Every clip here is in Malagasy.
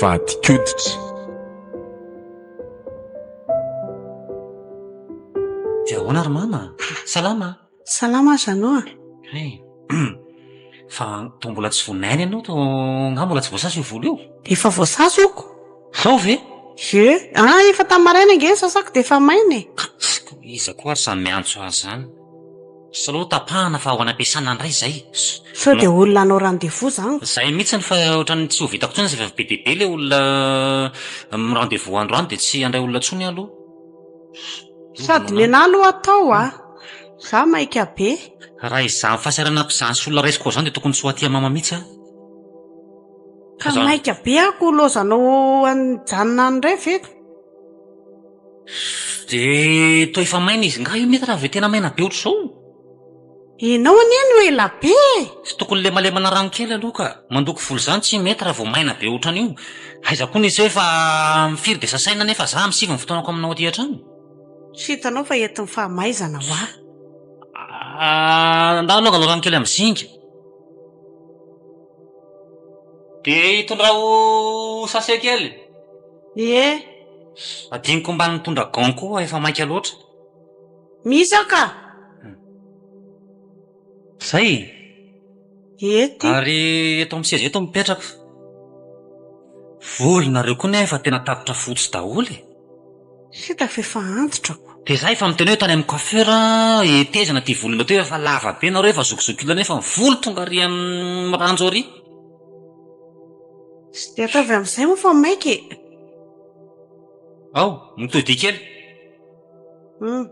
Vadin-koditra. Dia ahoana ry mama? Salama? Salama aza anao a! Hay. Fa toa mbola tsy vonaina ianao toa angaha mbola tsy voasasa io volo io? Efa voasasa oko. Zao ve? Ie. Ah, efa tamin'ny maraina ange ny sasako dia efa maina e. Ka iza koa ary izany miantso azy izany? Sao aloha tapahana fa ho any am-piasana indray izay. Sao dia olona hanao rendez-vous izany? Izay mihitsy fa ohatran'ny tsy ho vitako intsony efa be dia be ilay olona mi-rendez-vous androany dia tsy handray olona intsony aho aloha. Sady ny anah aloha atao a! Za maika be. Raha izany fahasahiranako izany sy olona raisiko ao izany dia tokony tsy ho aty mama mihitsy aho. Ka maika be aho ko lozanao nijanona any indray ve? Dia toa efa maina izy nga io mety raha vao tena maina be ohatr'izao? Enao anie no ela be e! Tsy tokony lemalemana rano kely aloha ka. Mandoko volo izany tsy mety raha vao maina be ohatran'io. Aiza koa nisy hoe fa amin'ny firy dia sasaina nefa za amin'ny sivy ny fotoanako aminao aty an-trano. Tsy hitanao fa entin'ny fahamaizana hoa. Ah, ndao aloha angalao rano kely amin'ny zinga. Dia itondrao sachet kely. Ie. Adinoko mba nitondra gant koa efa maika loatra. Misy aho ka! Zay? Ety. Ary eto amin'ny seza eto mipetraka. Volonareo koa nefa tena tapitra fotsy daholo e. Hita fa efa antitra ko. Dia za efa miteny hoe tany amin'ny coiffeur hetezana ity volonareo ity efa lava be nareo efa zokizokiolona nefa ny volo tonga ary amin'ny ranjo ary. Tsy dia ataovy amin'izay moa fa maika e. Ao, mitodiha kely. Hum.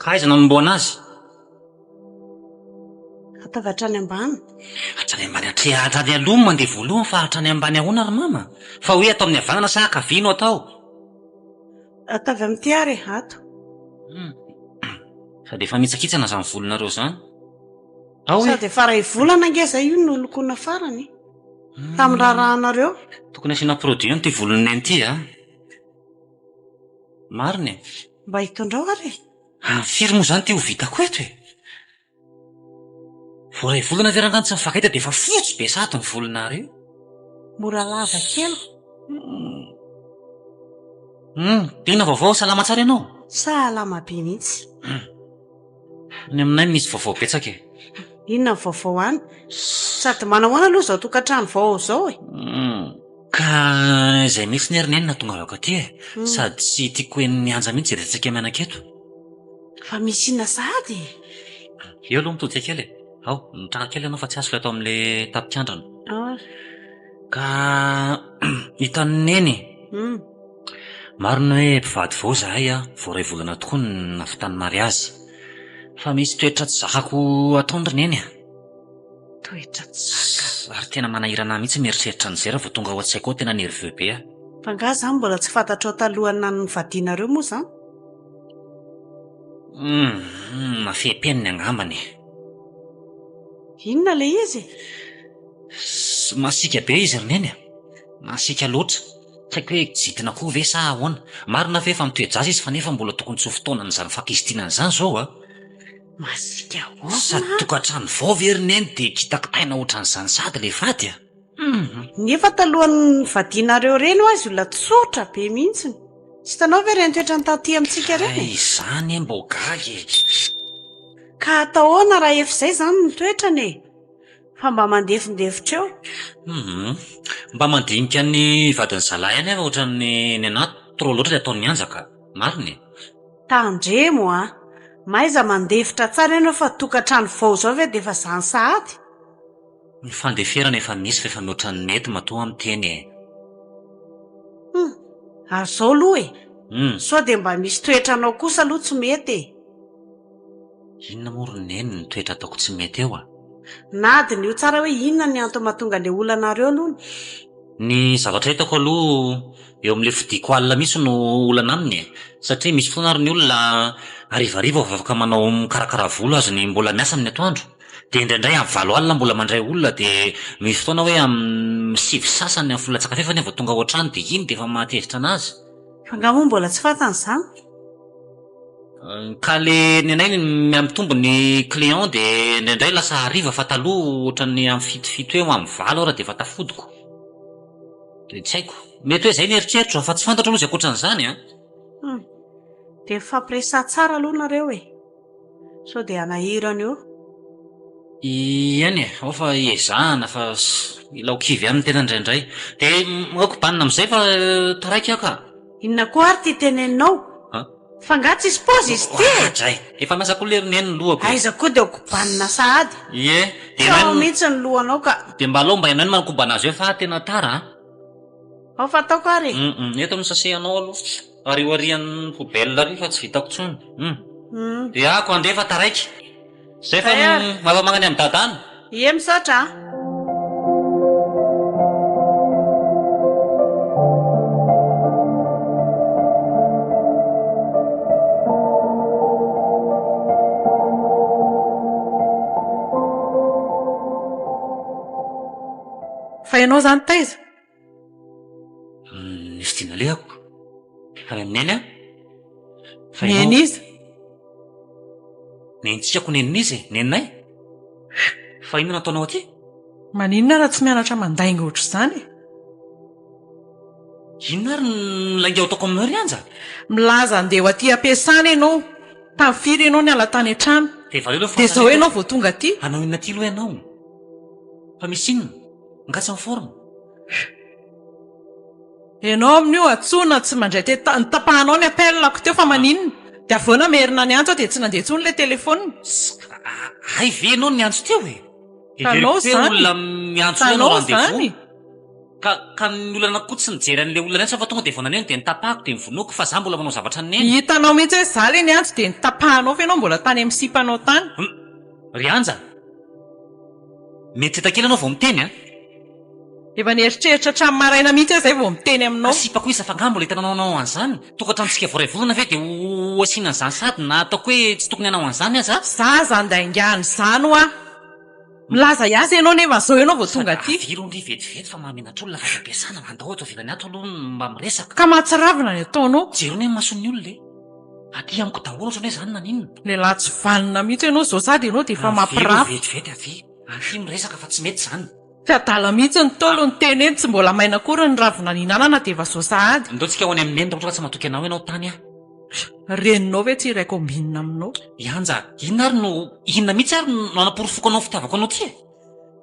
Ka aiza no anombohana azy? Ataovy hatrany ambany. Hatrany ambany hatria hatrany aloha no mandeha voalohany fa hatrany ambany ahoana ry mama? Fa hoe atao amin'ny havanana sa ankavia no atao? Ataovy amin'ity ary e, ato. Hum. Sady efa mihitsakitsana izany volonareo izany. Ao e. Sady efa iray volana ange izay io no nolokoina farany e. Tamin'ny raharahanareo. Tokony asiana produit an'ity volon'i Neny ity a. Marina e. Mba hitondrao ary e. Amin'ny firy moa izany ity ho vitako eto e? Vao iray volana ve rangahy no tsy nifankahita dia efa fotsy be sahady ny volonareo? Mora lava kely. Hum, inona vaovao? Salama tsara ianao? Salama be mihitsy. Hum. Any aminay misy vaovao betsaka e. Inona ny vaovao any? Sady manahoana aloha izao tokantrano vao izao e? Hum. Ka izay mihitsy anie ry Neny nahatongavako aty e. Sady tsy tiako henon'i Anja mihitsy izay resatsika mianaka eto. Fa misy inona sahady e? Eo aloha mitodika kely e. Ao, mitranga kely ianao fa tsy azoko ilay atao amin'ilay tapik'andrana. Ao ary. Ka hitan'i Neny e. Hum. Marina hoe mpivady vao izahay an, vao iray volana tokoa no nahavitan'ny mariazy. Fa misy toetra tsy zakako ataony ry Neny a. Toetra tsy zaka. Ary tena manahirana ahy mihitsy mieritreritra an'izay raha vao tonga ao an-tsaiko ao tena nerveux be aho. Fa angaha izany mbola tsy fantatrao talohan'ny nivadianareo moa izany? Humm, mafehipeniny angambany e. Inona ilay izy e? Masiaka be izy ry Neny a. Masiaka loatra. Tsy haiko hoe kizitina koa ve sa ahoana. Marina ve fa mitoe-jaza izy fa nefa mbola tokony tsy ho fotoanan'izany fahakizitinana izany izao a. Masiaka ahoana? Sady tokantrano vao ve ry Neny dia kitakitaina ohatran'izany sady ilay vady a. Humm. Nefa talohan'ny nivadianareo ireny hoa izy olona tsotra be mihitsiny. Tsy hitanao ve ireny toetrany taty amintsika ireny e? Hay izany e mbô gaga e. Ka atao ahoana raha efa izay izany ny toetrany e? Fa mba mandefindefitra eo. Humm. Mba mandinika ny vadin'ny zalahy ihany aho fa ohatran'ny ny anah trop loatra ilay ataon'i Anja ka. Marina e. Tandremo a! Mahaiza mandefitra tsara ianao fa tokantrano vao izao ve dia efa zany sahady? Ny fandeferana efa misy fa efa mihoatra ny mety matoa aho miteny e. Humm. Ary izao aloha e. Humm. Sao dia mba misy toetranao kosa aloha tsy mety e. Inona moa ry Neny ny toetra ataoko tsy mety eo a? Na diniho tsara hoe inona ny antony mahatonga le olanareo aloha. Ny zavatra hitako aloha eo amin'ilay fodiako alina mihitsy no olana aminy e! Satria misy fotoana ary ny olona harivariva vao afaka manao mikarakara volo azony mbola miasa amin'ny atoandro. Dia indraindray amin'ny 8 alina mbola mandray olona dia misy fotoana hoe amin'ny sivy sasany amin'ny folo latsaka fahefany aho vao tonga ao an-trano dia iny dia efa mahatezitra anazy. Fa angaha moa mbola tsy fantany izany? Ka le ny anay mihamitombo ny client dia indraindray lasa hariva fa taloha ohatran'ny amin'ny fitofito eo amin'ny valo ara dia efa tafodiko. Dia tsy haiko. Mety hoe izay ny eritreritro fa tsy fantatro aloha izay ankoatran'izany an! Hum. Dia mifampiresaha tsara aloha nareo e! Sao dia hanahirana eo. Ieny e, ao fa iezahana fa mila ho kivy ihany ny tena indraindray. Dia aoka banina amin'izay fa taraiky aho ka. Inona koa ary ity teneninao? Fa angaha tsisy paozy izy ity e? Oadray! Efa miasa koa lery neny ny lohako e. Aiza koa dia hokobanina sahady. Ie, dia Tsy ao mihitsy ny lohanao ka. Dia mba aleo mba ianao no manokobana azy eo fa tena tara a. Ao fa ataoko ary e. Hum, eto no sase-anao aloha. Ary io arian'ny poubelle ary fa tsy vitako tsony. Hum. Dia ako andeha fa taraiky. Zay fa mba magnany amin'i dada any. Ie misaotra a. Fa ianao izany taiza? Nisy tiana alehako. Any amin'i Neny aho. Fa ianao. Neny iza? Nenintsika ko nenin'iza e? Neninay? Fa inona no ataonao aty? Maninona raha tsy mianatra mandainga ohatr'izany e? Inona ary ny lainga ataoko aminao ry Anja? Milaza handeha ho aty am-piasana ianao. Tamin'ny firy ianao niala tany an-trano? Dia valio aloha Dia izao ianao vao tonga aty? Hanao inona aty aloha ianao? Fa misy inona? Nga tsy en forme? Ianao amin'io antsoina tsy mandray te notapahanao ny appel-ko teo fa maninona? Dia avy eo namerina niantso aho dia tsy nandeha intsony ilay telephone. Hay ve ianao no niantso teo e? Hitanao Heveriko hoe izany? olona miantso hoe hanao Hitanao rendez-vous. izany? Ka ka ny olana koa tsy nijery an'ilay olona niantso fa tonga dia vao naneno dia notapahako dia novonoiko fa za mbola manao zavatra an'i Neny. Hitanao mihitsy hoe za ilay niantso dia notapahanao fa ianao mbola tany amin'ny sipanao tany. Hum! Ry Anja! Mieritreritra kely ianao vao miteny an! Efa nieritreritra hatramin'ny maraina mihitsy aho izay vao miteny aminao. Ka sipako iza fa angaha mbola hitanao nanao an'izany? Tokantranontsika vao iray volana ve dia ho asiana an'izany sady na ataoko hoe tsy tokony hanao an'izany aza? Zaza andaingano izany hoa! Milaza hiasa ianao nefa izao ianao vao tonga aty. Sady aviro ndry vetivety fa mahamenatra olona fa aty am-piasana, andao ato ivelany ato aloha mba miresaka. Ka mahatsiravina ny ataonao. Jereo anie ny mason'ny olona e! Aty amiko daholo ohatran'ny hoe izany naninona? Lehilahy tsy vanona mihitsy ianao izao sady ianao dia efa Aviro mampirafy. vetivety avy, aty miresaka fa tsy mety izany. Tsy adala mihitsy ny Ntaolo niteny hoe tsy mbola maina akory ny ravina nihinanana dia efa zao sahady. Ndao tsika ho any amin'i Neny raha ohatra ka tsy matoky anao ianao tany aho. Reninao ve tsy hiray combine aminao? I Anja, inona ary no, inona mihitsy ary no anaporofoko anao ny fitiavako anao ty e?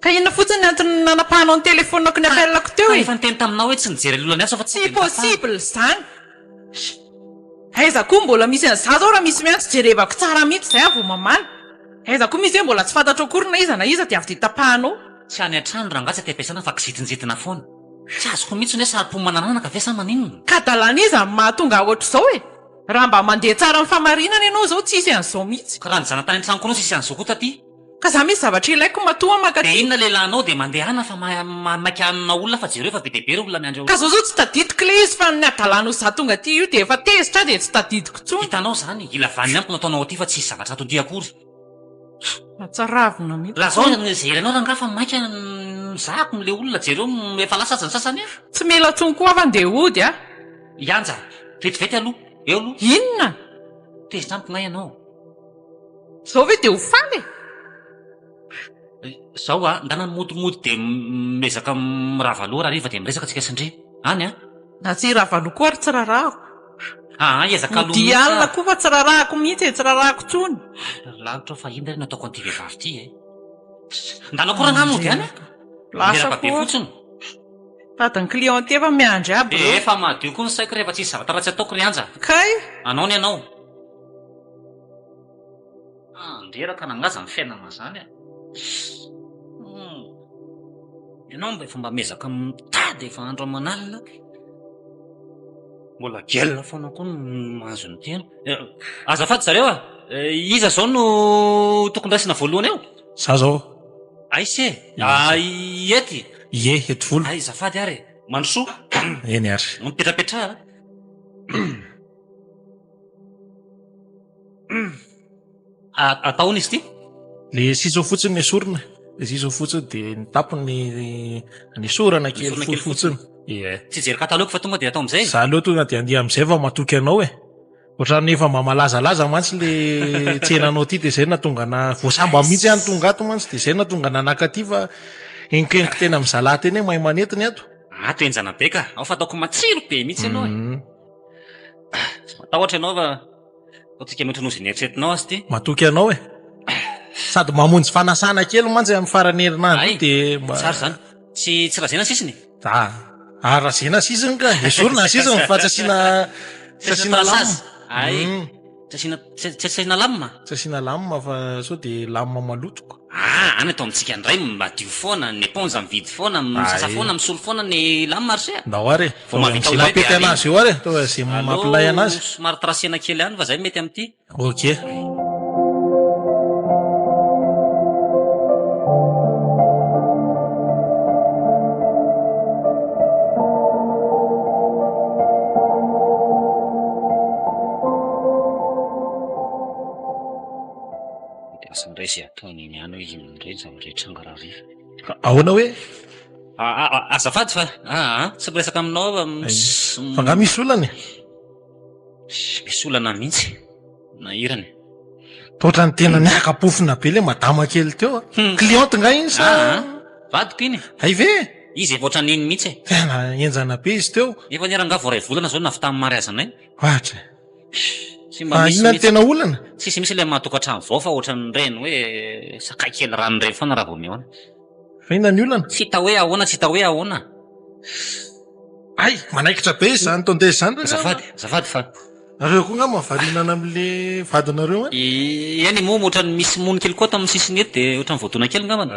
Ka inona fotsiny ny antony nanapahanao ny telephone-ko ny appel-ko teo Ka e? efa niteny taminao hoe tsy nijery an'ilay olona niantso fa tsy Tsy dia nitafara. possible izany. Aiza koa mbola misy an'izaho zao raha misy miantso jerevako tsara mihitsy izay aho vao mamaly. Aiza koa misy hoe mbola tsy fantatro akory na iza na iza dia avy dia tapahanao. Tsy any an-trano rangahy tsy aty am-piasana fa kizitinjitina foana. Tsy azoko mihitsy ny hoe saro-po manananaka ve sa maninona? Ka adalan'iza no mahatonga ahy ohatr'izao e? Raha mba mandeha tsara amin'ny famarinana ianao izao tsy hisy an'izao mihitsy. Ka raha nijanona tany an-tranoko anao tsy hisy an'izao koa taty. Ka za misy zavatra ilaiko matoa mankaty. Dia inona le lanao dia mandehana fa maika hanona olona fa jereo fa be dia be ireo olona miandry ao. Ka zao zao tsy tadidiko le izy fa ny hadalana ho za tonga aty io dia efa tezitra aho dia tsy tadidiko tsony. Hitanao zany, ila vaniny amiko no ataonao aty fa tsisy zavatra ato aty akory. Mahatsiravina mihitsy. Lazao izay ilainao rangahy fa maika zahako le olona jereo efa lasa aza ny sasany a. Tsy mila tsony koa aho fa ndeha hody a. Ianja, vetivety aloha, eo aloha. Inona? Tezitra amiko nga ianao? Zao ve dia ho faly e? Zao a, ndana modimody dia miezaka mirava loha rahariva dia miresaka tsika sy ndry. Any a. Na tsy hirava loha koa ary tsy rarahako. Aa hiezaka aloha Mody mihitsy alina aho. koa fa tsy rarahako mihitsy e, tsy rarahako intsony. Ry lanitra ô fa inona re no ataoko an'ity vehivavy ity e? Ndana koa rangahy mody any a. Lasa Mireraka be koa. fotsiny. Sady ny client aty efa miandry aby Dia ireo. efa madio koa ny saiko rehefa tsisy zavatra ratsy ataoko ry Anja. Kay! Anao ny anao. Andreraka nangaza ny fiainana zany e. Hum. Ianao mba efa mba miezaka mitady efa andro aman'alina. Mbola gel foana koa no mahazo ny tena. Azafady zareo a! Iza zao no tokony raisina voalohany eo? Za zao. Aiza e? Ah, ety? Ie, ety volo. Ay, azafady ary e. Mandrosoa. Eny ary. Mipetrapetraha. Atao ahoana izy ity? Le sisiny fotsiny no esorina, le sisiny fotsiny de ny tampony nesorana kely Nesorina fohy kely fotsiny. Ie. Tsy hijery catalogue fa tonga de atao amizay? Za aleo tonga de andeha amizay fa matoky anao e. Ohatran'ny efa mba malazalaza mantsy le tsenanao ty de zay nahatonga ana, vao sambany mihitsy aho no tonga ato mantsy de zay nahatonga ana nakaty fa henokenoka tena amin'ny zalahy tena hoe mahay manety ny ato. Ato henjana be ka, ao fa ataoko matsiro be mihitsy ianao e. Tsy matahotra ianao fa ataontsika mihoatra noho izay neritreretinao aza ity. Matoky anao e. Sady mamonjy fanasana kely mantsy amin'ny faran'ny herinandro io de mba. Tsara izany. Tsy tsy razena sisiny? Ah, ah razena sisiny ka, esorina ny sisiny fa tsy asiana tsy asiana lame. Ay, tsy asiana tsy asiana lame? Tsy asiana lame fa sao de lame maloto ko. Ah, any atao amintsika indray madio foana, ny éponge mividy foana, misasa foana, misolo foana ny lame ry se a. Ndao ary e, Vao mahavita zay olay de mampety ariana. anazy eo ary e, atao zay mampilay anazy. Aleo somary tracena kely ihany fa zay mety amin'ity. Ok. Dia asa indray izay ataony eny ihany hoe inona indray ny zavatra hitranga rahariva. Ahoana hoe? Azafady fa aa tsy miresaka aminao fa Fa angaha misy olana e? Misy olana mihitsy. Nahirana e. Toa ohatran'ny tena niaka-pofona be ilay madama kely teo a. Cliente nga iny sa? Aa, vadiko iny e. Hay ve? Izy efa ohatran'iny mihitsy e. Tena henjana be izy teo. Nefa anie rangahy vao iray volana izao nahavita ny mariazinay. Ohatra e. Tsy mba Fa misy inona no mihitsy. tena olana? Tsisy mihitsy ilay maha tokantrano vao fa ohatran'ireny hoe sakay kely rano ireny foana raha vao mihaona. Fa inona ny olana? Tsy hita hoe ahoana, tsy hita hoe ahoana. Hay! Manaikitra be izany tondeuse izany re Azafady, azafady fa. Nareo koa angamba variana any amin'le vadinareo any. Eny moa ohatran'ny misy mony kely koa ato amin'ny sisiny eto dia ohatran'ny voadona kely angambany.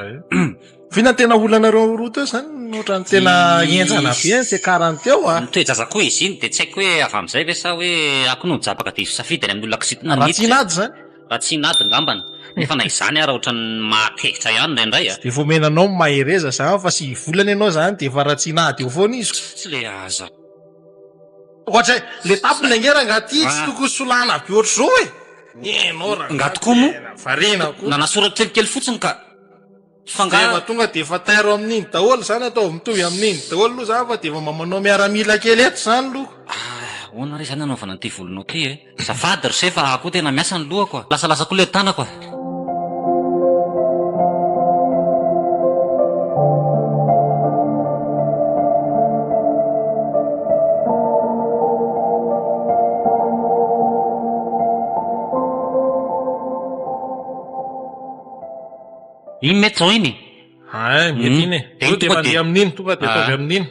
Fa inona no tena olanareo roa teo izany? Ohatran'ny tena henjana be ny fiakarany teo a! Ny toe-jaza koa izy iny dia tsy haiko hoe avy amin'izay ve sa hoe aho koa no nijabaka diso safidy any amin'ny olona kizitina Raha tsy niditra. hinady izany? Raha tsy hinady ngambany. Nefa na izany ara ohatran'ny mahatezitra ihany indraindray a! Tsy dia efa omena anao ny mahereza izany fa sy volana ianao izany dia efa raha tsy hinady eo foana izy. Tsy le aza. Ohatra hoe le tapony ange rangaha ty tsy tokony solana be ohatr'izao e! Ianao rangaha Nga tokoa moa? tena variana koa. Nanasoratra kelikely fotsiny ka. Fa Dia nga. efa tonga dia efa tairo amin'iny daholo izany, ataovy mitovy amin'iny daholo aloha izany fa dia efa mba manao miaramila kely eto izany aloha. Ah, ahoana re izany nanaovana an'ity volonao ity e? Azafady ry se fa aho koa tena miasa ny lohako a! Lasalasa koa ilay tanako a! Iny mety zao iny? Hay, mety iny e. Dia iny Tonga dia tonga mandeha dia. amin'iny, tonga dia ataovy Ah. amin'iny.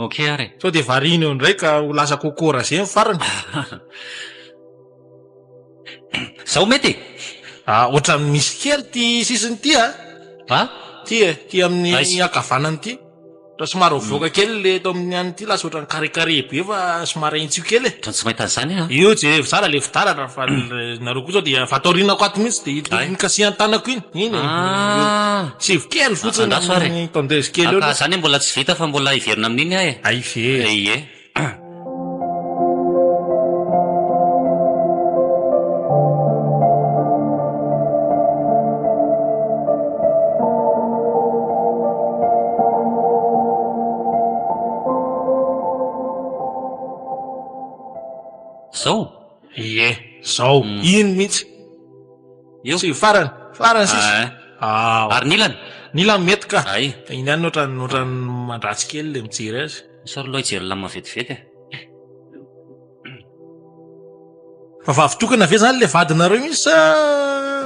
Ok ary e. Sao dia variana eo indray ka ho lasa coco rasé ny farany. Zao mety e? Ah, ohatran'ny misy kely ity sisiny ity a. Ha? Ity e, ity amin'ny Aiza? ankavanana ity. Raha somary mivoaka kely le eto amin'ny an'ny ity lasa ohatran'ny carré carré be fa somary ahintsio kely e. Ohatran'ny tsy mahita an'izany aho. Io jereo tsara le fitaratra fa nareo koa zao dia efa ato aorianako ato mihitsy dia iny nikasihan-tanako iny. Iny e. Ah. Sivy kely fotsiny Andraso ary e. ny tondeuse kely eo Ka aloha. zany mbola tsy vita fa mbola hiverina amin'iny aho e. Hay ve. Ie. Zao? Ie, zao. Iny mihitsy. Io? Tsy farany, farany sisa. Ah. Ary ny ilany? Ny ilany mety ka. Ay. Iny ihany ohatran'ny ohatran'ny mandratsy kely le mijery azy. Misy ary aloha hijery lamina vetivety e. Fa vavy tokana ve zany le vadinareo iny sa?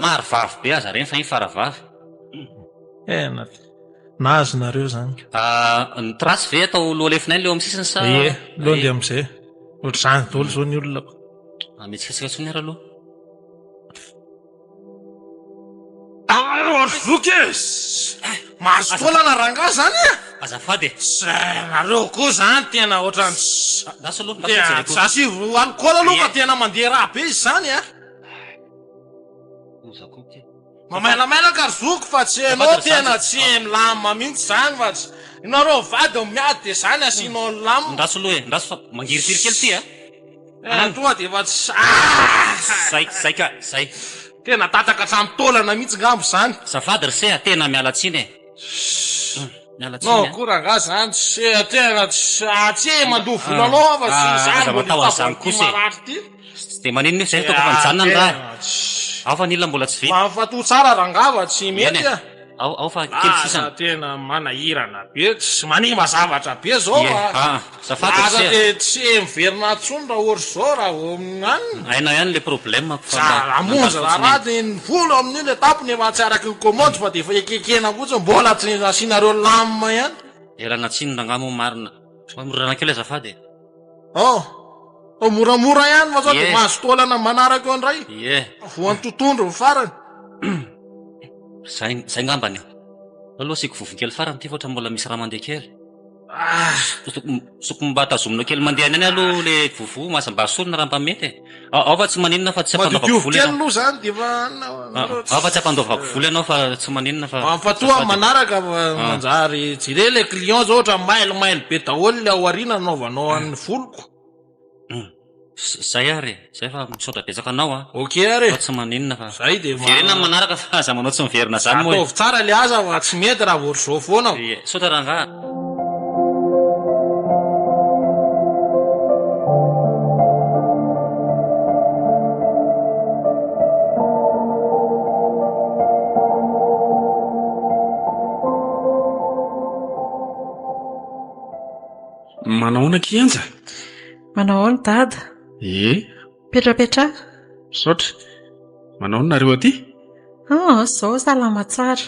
Maro vavy be aza reny fa iny faravavy. Tena nahazo nareo zany. Ah, ny trace ve atao loha lefona iny le eo amin'ny sisiny sa? Ie, loha andeha amizay. Ohatr'izany daholo zao ny olona. Ah, mihetsiketsika intsony ary aloha. Ary voky e! Mahazo taolana rangahy zany e! Azafady e! Nareo koa zany tena ohatran'ny Lasa aloha, lasa jereko. Tsy asivo alcool aloha fa tena mandeha rà be izy zany a! Mamailamailanka ry zoky fa tsy enao tena tsy milamina mihitsy zany fa tsy nareo mivady miady de zany asianao lamina. Ndraso aloha e, ndraso fa mangirifiry kely ty a! Tena tonga de efa tsy ah! Zay, zay ka, zay. Tena tataka hatramin'ny taolana mihitsy ngamba izany. Azafady ry se a, tena miala tsiny e. Miala tsiny Non a. koa rangaha zany tsy tena tsy mandoa vola anao aho fa tsy Ah, za aza mbola matao an'izany ity kosa e. marary ity. Tsy dia maninona io, zay ataoko fa mijanona ny raha e. Ao fa ny olona mbola tsy vita. Mahafatoa tsara rangaha fa tsy Eny mety e. a. Ao, ao fa kely sisa. Lasa tena manahirana be, tsy manimba zavatra be zao Ie, a. ah, azafady ry Lasa se a. de tsy miverina intsony raha ohatr'izao raha vao anona. Hainao ihany le problème fa Za mba hamonjy nandalo fotsiny raharaha iny. de ny vola amin'io le tampony efa tsy araky ny commande fa de efa ekekena fotsiny mbola tsy nasianareo lamina ihany. Ialana tsiny rangaha moa marina. Mba mirorana kely azafady e. Oh! Oh moramora ihany fa sao de Ie. mahazo taolana manaraka eo indray. Ie. Voan'ny totohondry ny farany. Zay, zay ngambany. Aloha asiako vovony kely farany ity fa ohatran'ny mbola misy raha mandeha kely. Ah! Tokony mba tazomina kely mandeha any aloha le vovo, aza mba asorina raha mba mety e. Ao fa tsy maninona fa tsy ampandoavako Madiovy vola kely ianao. aloha zany de efa Ao fa tsy ampandoavako vola ianao fa tsy maninona fa Mifatoha azafady. manaraka fa manjary jereo le client zao ohatra mailo mailo be daholo le ao aoriana anaovanao an'ny voloko. Zay ary e, zay fa misaotra betsaka anao a. Ok ary e. Fa tsy maninona fa. Zay de ma. Verena amin'ny manaraka fa aza manao tsy miverina zany moa e. Ataovy tsara le asa fa tsy mety raha vao ohatr'izao foana. Ie, misaotra rangaha. Manahoana akia Anja? Manao ahoana Dada? Ee. Petrapetraha. Misaotra. Manao ahoana nareo aty? Ah, izao salama tsara.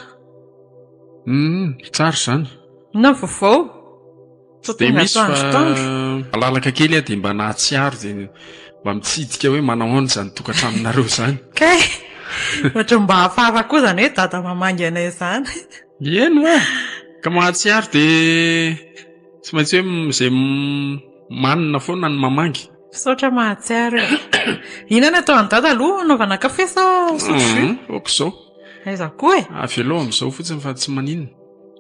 Hum, tsara izany. Inona ny vaovao? Tsy dia misy fa malalaka kely aho dia mba nahatsiaro dia mba mitsidika hoe manao ahoana izany tokantranonareo izany. Kay! Ohatran'ny mba hafahafa koa izany hoe dada mamangy anay izany. Eny hoa! Ka mahatsiaro dia tsy maintsy hoe izay manina foana ny mamangy. Misaotra mahatsiaro e. Inona no atao an'i dada aloha? Anaovana kafe sa misotro jus? Ok izao. Aiza koa e? Avelao amin'izao fotsiny fa tsy maninona.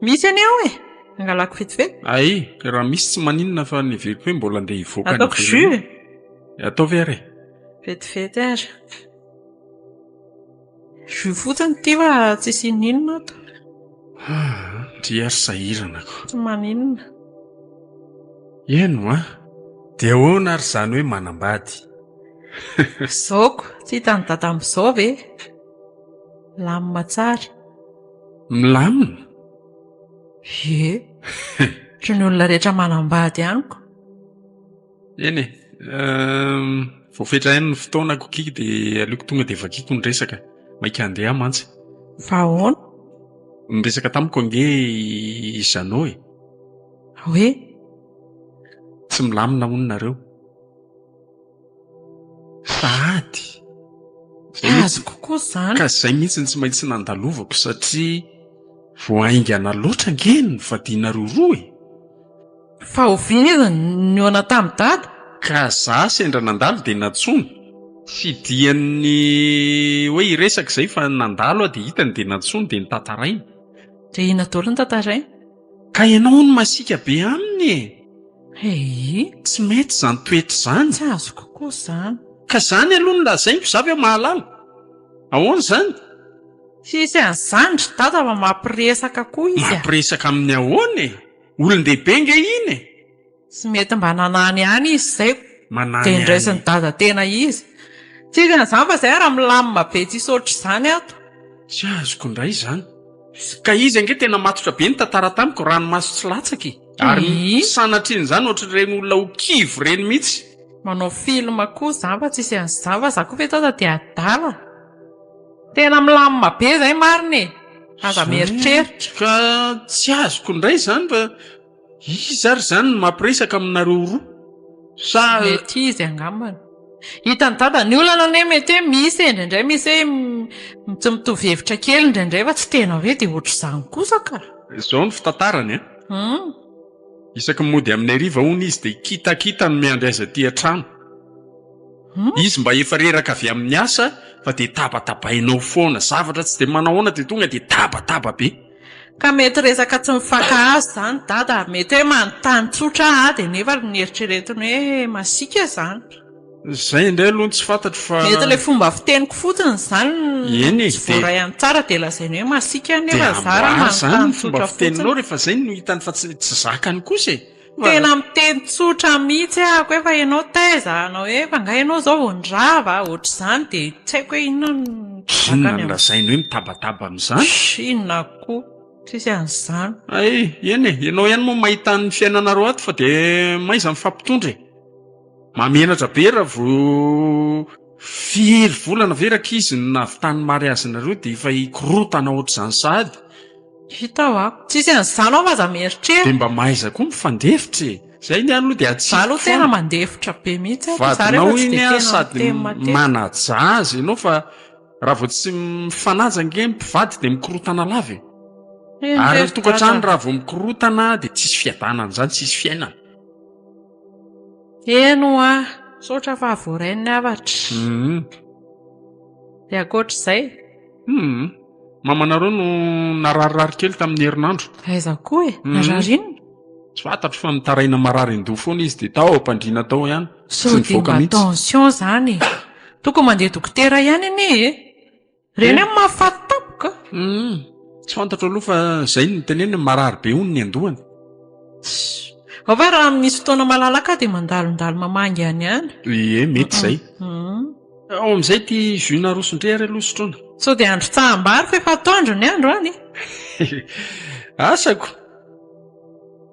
Misy anie ao e! Angalako vetivety. Ay, raha misy tsy maninona fa neveriko hoe mbola andeha hivoaka any Ataoko jus ivelany. e! Ataovy ary e! Vetivety ary. Jus fotsiny ity fa tsisy ininona ato. Aa, ndry ary sahirana ko. Tsy maninona. Eny hoa! Dia ahoana ary izany hoe manambady? Zao ko, tsy hitan'i dada amin'izao ve? Milamina tsara. Milamina? Ie. Ohatry ny olona rehetra manambady ihany ko. Eny e. Voafetra ihany ny fotoanako akia dia aleoko tonga dia vakiako ny resaka. Maika handeha aho mantsy. Fa ahoana? Niresaka tamiko ange i Jeannot e. Hoe? Tsy milamina hono nareo. Sahady. Tsy azoko koa izany. Ka izay mihitsy no tsy maintsy nandalovako satria vao haingana loatra ange ny nivadianareo roa e. Fa oviana izy no nihaona tamin'i Dada? Ka za sendra nandalo dia nantsoina. Tsy dian'ny hoe hiresaka izay fa nandalo aho dia hitany dia nantsoiny dia notantarainy. Dia inona daholo no tantarainy? Ka ianao hono masiaka be aminy e! Eii! Tsy mety izany toetra izany. Tsy azoko koa izany. Ka izany aloha no lazaiko, za ve mahalala? Ahoana izany? Tsisy an'izany ry dada fa mampiresaka koa izy a! Mampiresaka amin'ny ahoana e? Olon-dehibe nge iny e! Tsy mety mba nanany ihany izy izay Manany dia ihany. ndraisin'i dada tena izy. Tsisy an'izany fa izay ary milamina be tsisy ohatr'izany ato. Tsy azoko indray izany. Ka izy ange tena matotra be nitantara tamiko, ranomaso tsy latsaka e! Ary sanatrian'izany ohatr'ireny olona ho kivy ireny mihitsy. Manao film koa za fa tsisy an'izany fa za koa ve dada dia adala? Tena milamina be izay marina e! Aza mieritreritra. Ka tsy azoko indray izany fa iza ary izany no mampiresaka aminareo roa? Sa. Mety izy angambany. Hitan'i dada ny olana anie mety hoe misy e, indraindray misy hoe tsy mitovy hevitra kely indraindray fa tsy tena hoe dia ohatr'izany kosa ka. Izao ny fitantarany an. Isaky ny mody amin'ny hariva hono izy dia kitakita no miandry azy aty an-trano. Izy mba efa reraka avy amin'ny asa fa dia tabatabainao foana. Zavatra tsy dia manahoana dia tonga dia tabataba be. Ka mety resaka tsy mifankahazo izany dada, mety hoe manontany tsotra aho dia nefa noeritreretiny hoe masiaka izany. Zay indray aloha no tsy fantatro fa. Mety ilay fomba fiteniko fotsiny izany Eny e, tsy voaray any tsara dia lazainy hoe masiaka nefa Dia za raha amboary izany manontany ny fomba tsotra fotsiny. fiteninao rehefa zay no hitany fa tsy tsy zakany kosa e. Tena miteny tsotra mihitsy ahako hoe fa ianao taiza anao hoe fa nga ianao izao vao nirava ohatr'izany dia tsy haiko hoe inona no Inona zakany no amin'izany. lazainy hoe mitabataba amin'izany? Inona koa, tsisy an'izany. Hay, eny e, ianao ihany moa mahita ny fiainanareo ato fa dia mahaiza mifampitondra e. Mahamenatra be raha vao firy volana ve rankizy no nahavitan'ny mariazinareo dia efa hikorontana ohatr'izany sahady. Hita hoa. Tsisy an'izany ao fa aza mieritreritra. Dia mba mahaiza koa mifandefitra e. Zay ny ahy aloha dia Za aloha atsipiko tena foana. mandefitra be mihitsy aho fa za Vadinao rehefa tsy iny dia an tena sady miteny matetika. manaja azy ianao fa raha vao tsy mifanaja ange ny mpivady dia mikorontana lava e. Eny Ary re ny ry tokantrano dada. raha vao mikorontana dia tsisy fiadanana izany, tsisy fiainana. Eny hoa, misaotra fa voaray ny hafatra. Dia ankoatr'izay? Humm. Mamanareo no nararirary kely tamin'ny herinandro. Aiza koa e? Narary inona? Tsy fantatro fa nitaraina marary an-doha foana izy dia tao am-pandriana tao ihany. Sao Tsy dia nivoaka mba mihitsy. tension izany e! Tokony mandeha dokotera ihany anie e! Ireny hoe mahafaty tampoka. Humm. Tsy fantatro aloha fa izay no noteneniny, marary be hono ny an-dohany. Tssy. Ao va raha misy fotoana malalaka aho dia mandalondalo mamangy any ihany. Ie, mety izay. Humm. Ao amin'izay ity jus narosondry ary aloha sotroina. Sao dia androtsaham-bary fa efa atoandro ny andro any e. Asako.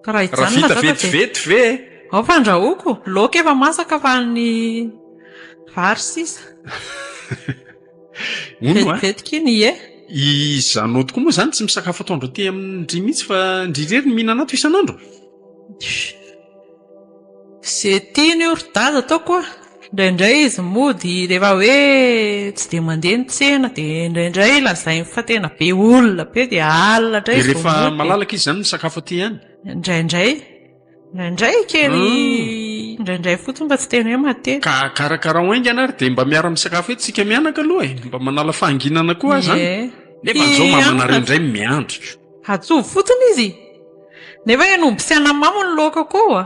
Ka raha Raha hijanona vita za fa dia. vetivety ve e? Ao fa andrahoako. Laoka efa masaka fa ny vary sisa. Hono a. Vetivetiky iny ie. I Jeannot tokoa moa izany tsy misakafo atoandro aty amin-dry mihitsy fa ndry irery no mihinana ato isan'andro. Ze tiany io ry dada ataoko a! Indraindray izy mody rehefa hoe tsy dia mandeha ny tsena dia indraindray lazainy fa tena be olona be dia alina indray Dia izy vao rehefa mody. malalaka izy izany misakafo aty ihany? Indraindray. Indraindray kely indraindray fotsiny fa tsy tena hoe matetika. Ka karakarao haingana ary dia mba miara-misakafo eto isika mianaka aloha e! Mba manala fahanginana koa aho izany. Ie. Nefa an'izao mamanareo Hianatra. indray miandry. Atsovy fotsiny izy. Nefa hen'omby sy anamamy ny laoka koa.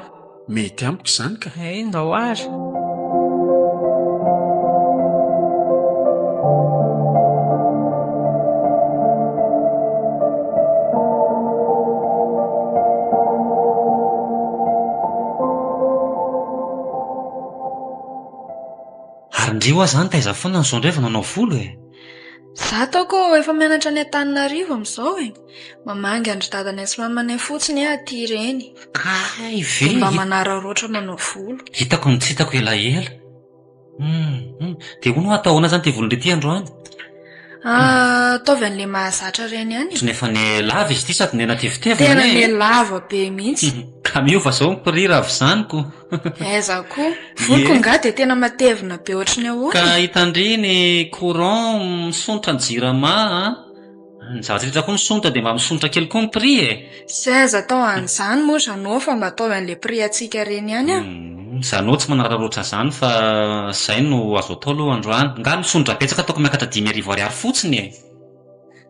Mety amiko izany ka. Hay, ndao ary. Ary ndry hoa zany taiza foana ny zao ndray vao nanao volo e? Za ataoko efa mianatra any Antananarivo amin'izao e. Mamangy an-dry dadanay sy mamanay fotsiny aho aty ireny. Kay ve? Dia mba manararaotra manao volo. Hitako ny tsy hitako elaela. Hum, dia hono hoa atao ahoana izany ity volon-dry ity androany? Ah, ataovy an'ilay mahazatra ireny ihany e. Ohatry ny efa niha-lava izy ity sady niha-natevitevina Tena anie e. niha-lava be mihitsy. Ka miova izao ny prix raha vizaniko. Aiza koa. Voloko Ie. angaha dia tena matevina be ohatry ny ahoana Ka e? hitan-dry ny courant misondrotra ny jirama a. Ny zavatra rehetra koa misondrotra dia mba misondrotra kely koa ny prix e! Tsy aiza atao an'izany moa Jeannot fa mba ataovy an'ilay prix antsika ireny ihany an! Humm, Jeannot tsy manararaotra izany fa izay no azo atao aloha androany. Nga misondrotra betsaka ataoko miakatra 5000 ariary fotsiny e!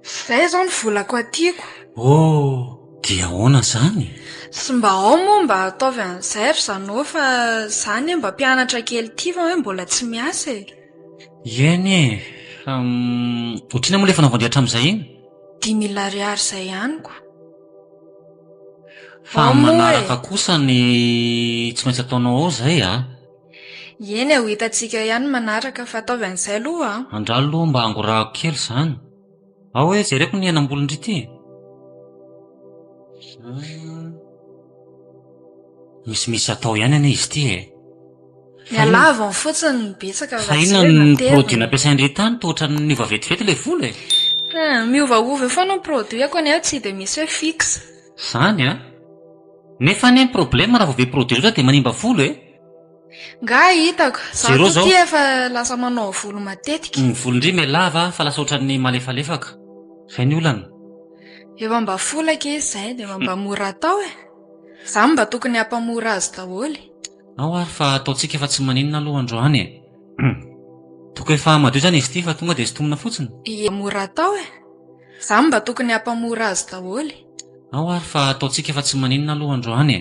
Izay izao ny volako atiako. Oh! Dia ahoana izany? Sy mba ao moa mba ataovy an'izay ry Jeannot fa za anie mba mpianatra kely ity fa hoe mbola tsy miasa e! Eny e! Fa ohatr'inona moa ilay fanaovan-dry hatramin'izay iny? 5000 ariary izay ihany ko. Fa Ao amin'ny moa e! manaraka kosa ny tsy maintsy ataonao ao izay a! Eny e, ho hitantsika ihany ny manaraka fa ataovy an'izay aloha a! Andralo aloha mba hangorahako kely izany. Ao hoe jereko ny henam-bolon-dry ity e! Misimisy atao ihany anie izy ity e! Ny halavany fotsiny no betsaka Fa fa tsy inona hoe ny matevina. produit nampiasain-dry tany toa ohatran'ny niova vetivety ilay volo e? Hum, miovaova eo foana ny produit ako anie tsy dia misy hoe fixe. Zany an! Nefa anie ny problème raha vao be produit loatra dia manimba volo e! Nga hitako, za Jereo koa zao. ty efa lasa manao volo matetika. Ny volon-dry mihalava fa lasa ohatran'ny malefalefaka. Zay ny olana. Efa mba folaka izy zay dia efa mba mora atao e! Za mba tokony hampamora azy daholo. Ao ary fa ataontsika fa tsy maninona aloha androany e! Toko efa madio zany izy ity fa tonga dia sintomina fotsiny? Ie mora atao e! Za mba tokony hampamora azy daholo. Ao ary fa ataontsika fa tsy maninona aloha androany e!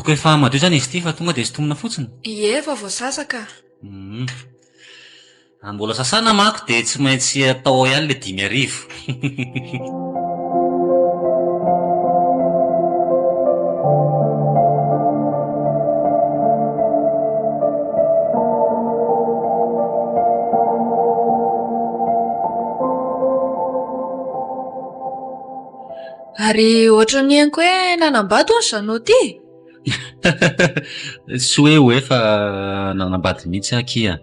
Ataoko efa madio izany izy ity fa tonga dia sintomina fotsiny? Ie, efa voasasa ka. Hum. Raha mbola sasana manko dia tsy maintsy atao ao ihany ilay 5000. Ary ohatran'ny henoko hoe nanambady hono Jeannot ity e? Tsy hoe hoe fa nanambady mihitsy aho akia.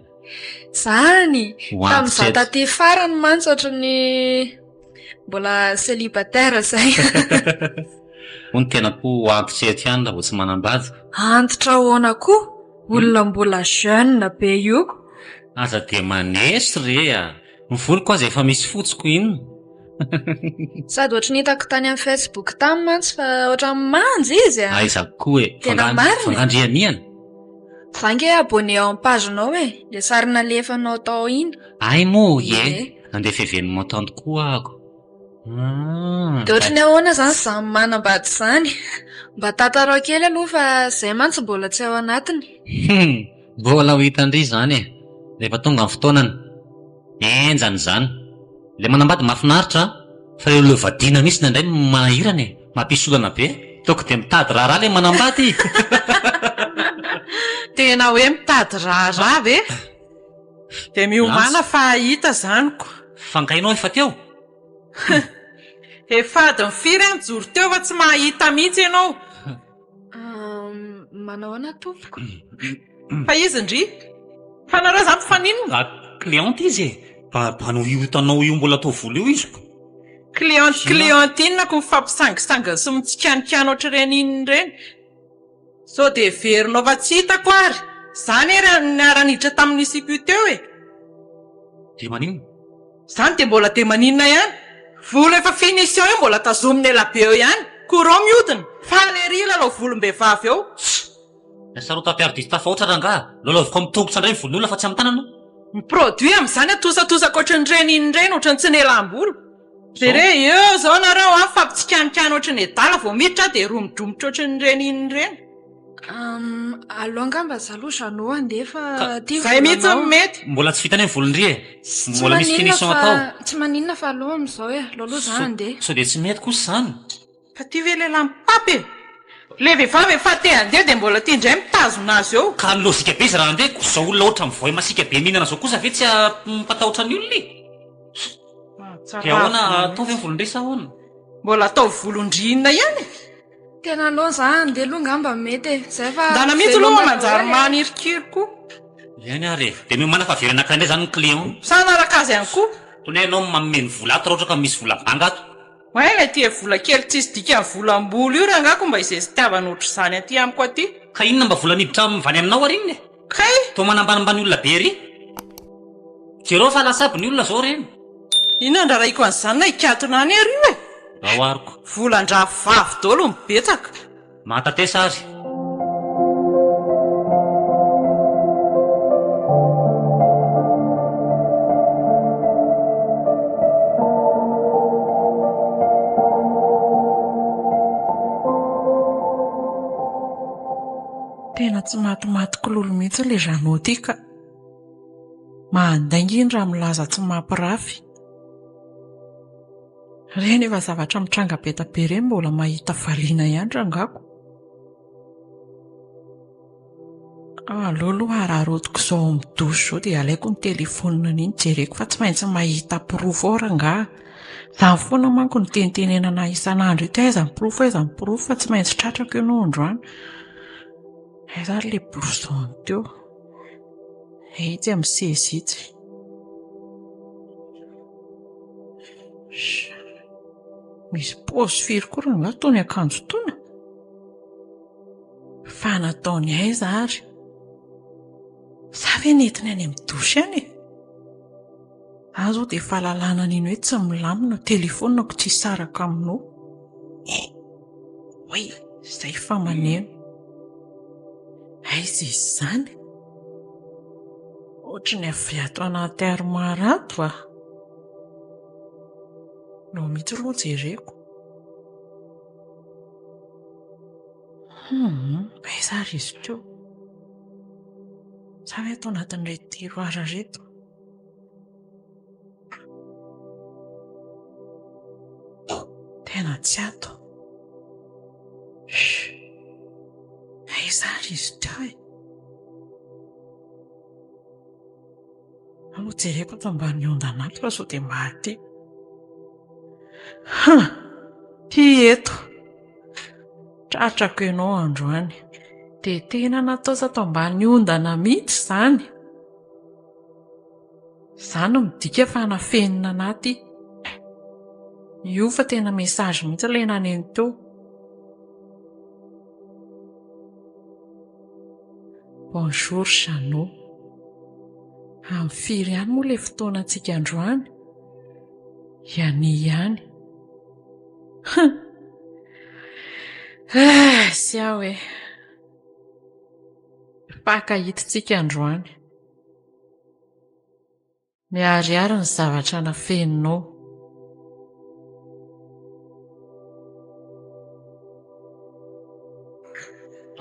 Zany! Ho Tamin'izaho antitra eto. taty farany mantsy ohatran'ny mbola célibataire izay. Hoy ny tena koa ho antitra eto ihany raha vao tsy manambady. Antitra ahoana koa? Olona mbola jeune be io. Aza dia maneso re a! Ny voloko aza efa misy fotsy ko inona? Sady ohatry ny hitako tany amin'ny Facebook tany mantsy fa ohatran'ny manja izy a! Aiza koa e! Tena marina e! Fa nga ndry anihana? Za nge abonné ao amin'ny page-nao e! Le sary nalefanao tao iny. Hay moa ie! Nandefa événement tany koa ahako. Hum. Dia ohatry ny ahoana izany izany manambady izany? Mba tantarao kely aloha fa izay mantsy mbola tsy ao anatiny. Hum! Mbola ho hitan-dry izany e! Rehefa tonga ny fotoanany. Henjana izany. Ilay manambady mahafinaritra an! Fa ilay olona vadiana mihitsy indraindray no manahirana e! Mampisy olana be. Toky dia mitady raharaha ilay manambady e! Tena hoe mitady raharaha ve? Dia miomàna fa hahita izany ko. Fa nga ianao efa teo? Efa adiny firy aho nijoro teo fa tsy mahita mihitsy ianao. Manao ahoana tompoko? Fa izy ndry? Fa nareo zany mpifaninona? Ah, cliente izy e! Ba banao io hitanao io mbola atao vola io izy ko! Cliente cliente inona ko mifampisangisangina sy mitsikanikana ohatr'ireny inona ireny? Sao dia heverinao fa tsy hitako ary? Za anie raha niara-niditra tamin'io sipa io teo e! Dia maninona? Zany dia mbola dia maninona ihany? Volo efa finition io mbola tazomina ela be eo ihany. Courant miodina. Faly ery hilalao volom-behivavy eo. Ny hasarotam-piaro diso tafahoatra rangaha. Lalaoviko amin'ny tongotra indray ny volon'olona fa tsy amin'ny tanana. Ny produit amin'izany atosatosaka ohatran'ireny iny ireny ohatran'ny tsy nelam-bolo. Jereo eo izao nareo an, mifampitsikanikany ohatran'ny adala vao miditra aho dia romodromotra ohatran'ireny iny ireny. Aleo angamba za aloha Jeannot handeha fa ty ny Zay mihitsy no volanao. mety. Mbola tsy vita anie ny volon-dry e. Tsy Mbola misy maninona finition fa atao. tsy maninona fa aleo amin'izao e, aleo aloha za handeha. Sao dia tsy mety kosa izany. Fa ty ve lehilahy mipapy e? Le vehivavy efa te handeha dia mbola ty indray mitazona azy eo. Ka ny lojika be izy raha handeha ko zao olona ohatran'ny voay masiaka be mihinana zao kosa ve tsy hampatahotra ny olona e? Dia ahoana atao ve ny volon-dry sa ahoana? Mbola atao volon-dry inona ihany e? Tena aleo za handeha aloha ngamba mety e! Zay fa Ndana mihitsy aloha veloma manjary daholo e. manirikiry koa. Eny ary e! Dia miomàna fa averina haka indray izany ny client. Sa hanaraka azy ihany koa? Tony hoe ianao manome ny vola ato raha ohatra ka misy vola banga ato. Oay ilay tia vola kely tsisy dikany volam-bolo io rangah ko mba izesitiavana ohatr'izany aty amiko aty. Ka inona mba vola niditra avy any aminao ary inona e? Kay! Toa manambanimbany olona be ery. Jereo fa lasa aby ny olona zao reny. Inona andraraiko an'izany na hikatona any ary io e? Ao aroko. Volan-drahavavy daholo no betsaka. Mahatatesa ary. Tena tsy matimaty kololo mihitsy ilay Jeannot ity ka. Mahandainga iny raha milaza tsy mampirafy. Ireny efa zavatra mitranga be da be ireny mbola mahita valiana ihany rangako. Aleo aloha araraotiko izao amin'ny douche izao dia alaiko ny telefaonina iny jereko fa tsy maintsy mahita porofo ao rangahy. Izany foana manko no tenitenenana ahy isan'andro eto, aiza ny porofo, aiza ny porofo fa tsy maintsy tratrako ianao androany. Aiza ary ilay blouson teo? Etsy amin'ny seza etsy. Misy paosy firy koa rangahy itony akanjo itony? Fa nataony aiza ary? Sa ve nentiny any amin'ny douche any e? Aho izao dia efa lalàna an'iny hoe tsy milamina, telefaoniko tsy hisaraka aminao. Oay, izay fa maneno. Aiza izy izany? Ohatry ny avy ato anaty armoire ato a! Nao mihitsy aloha jereko. Hum, aiza ary izy teo? Sa ve ato anatin'ireto tiroir ireto? Tena tsy ato. Shh! Aiza ary izy teo e? Aleo jereko ato ambany ondana ato fa sao dia mba aty. Hum! Ty eto. Tratrako ianao androany. Dia tena natao tato ambany ondana mihitsy izany. Izany no midika fa nafenina anaty. Io fa tena message mihitsy ilay naneno teo. Bonjour Jeannot. Amin'ny firy ihany moa ilay fotoanantsika androany? Iany ihany. Hum! Ah, sy aho e. Mpaka hitintsika androany. Miharihary ny zavatra nafeninao.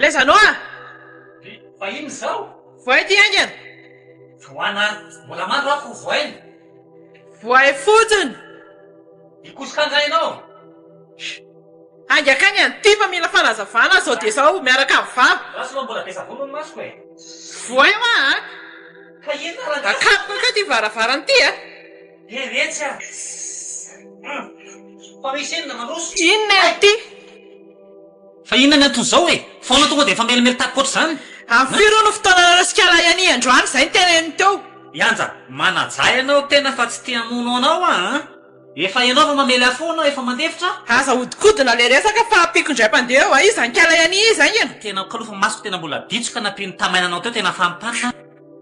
Laizanao a! Fa inona izao? Voay ity haingana! Voana, mbola mando aho ko voaina. Voay fotsiny! Hikosoka angaha ianao? Haingakaingana ity fa mila fanazavana zao dia zao miaraka amin'ny vava. Ratsy aloha mbola be savony ny masoko e! Voay hoa a! Ka inona rangahy? Akapoka akeo ity varavarana ity a! He retsy a! Fa misy inona mandroso? Inona ity? Fa inona ny anton'izao e? Foana tonga dia efa melimely tampoka ohatr'izany? Amin'ny firy hono ny fotoananareo sy kala iany androany? Izay no teneniny teo. I Anja, manajà ianao tena fa tsy te hamono anao aho an! Efa ianao fa mamely ahy foana efa mandefitra a! Aza ahodikodina le resaka fa ampiako indray mpandeha eo a! Iza ny kala iany iza aingana? Tena kaloha fa masoko tena mbola ditsoka nampian'ny tamainanao teo tena fampanina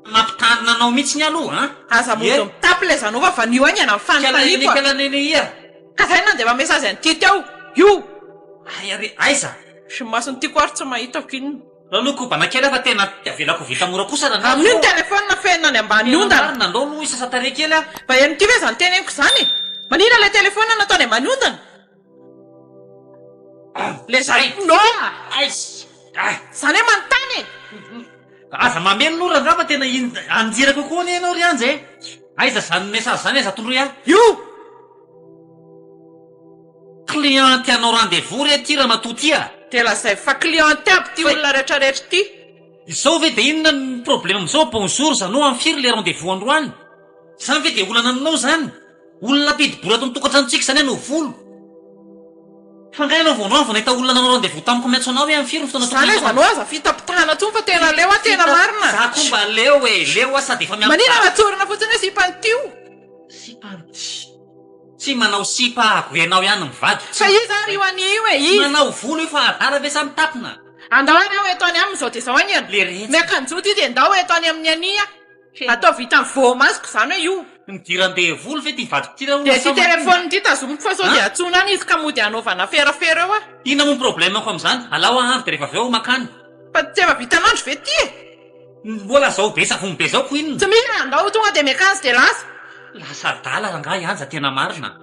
mampitandrina anao mihitsiny aloha an! Aza mody mitapy le zanao fa vanio aingana ny fanontaniako a! Kala nene ia! Ka zay nandefa message an'ity teo io! Hay ary aiza? Sy ny mason'ny tiako ary tsy mahita ko inona. Aleo aloha kobana kely aho fa tena avelako ho vita mora kosa rangahy Amin'io ny telephone feno any ambany Tena ondana. marina, andao aloha hisasa tarehy kely aho. Mba heno ity ve izany teneniko izany e? Manina ilay telephone natao any ambany ondana? Le zay no! Aiza! Ah! Izany hoe manontany e! Aza mamely aloha rangahy fa tena anjira kokoa anie ianao ry Anja e! Aiza izany message izany aiza tondroy ahy? Io! Client tianao rendez-vous re ty ramatoa ty a! Dia lazaivo fa client aby ty olona rehetra rehetra ty. Izao ve dia inona ny problème amizao bonjour Jeannot am firy le rendez-vous androany? Zany ve dia olana aminao zany? Olona ampidi-bola ato am-tokantranontsika zany hanao volo? Fa nga ianao vao androany vao nahita olona nanao rendez-vous tamiko miantso anao hoe am firy ny fotoana Zany tokony aiza anao aza fitapitahana tsony fa tena leo aho tena marina. Za koa mba leo e, leo aho sady efa miantso Manina raha tsorina fotsiny hoe sipan'ity io? Sipan'ity. Tsy manao sipa ako enao ihany mivady. Fa iza ary io anie io e? Tsy Iza? manao volo io fa adala ve sa mitapina? Andao ary aho eto any aminy izao dia izao anie e. Le retsy. Miakanjo ty dia ndao eto any amin'ny anie aho. Ataovy hitan'ny voamasoko izany hoe io. Nidiran-devoly ve ty vadiko ty raha Dia olona ity sa maninona? telephone ity tazomiko fa sao dia An? antsoina any izy ka mody hanaovana ferafera eo aho. Inona moa ny problème-ko amin'izany? Alao aho avy dia rehefa avy eo aho mankany. Fa tsy efa vitan'andro ve ty e? Mbola zao be savony be zao ko inona? Tsy mila, andao tonga dia miakanjo dia lasa. Lasa adala rangahy Anja tena marina.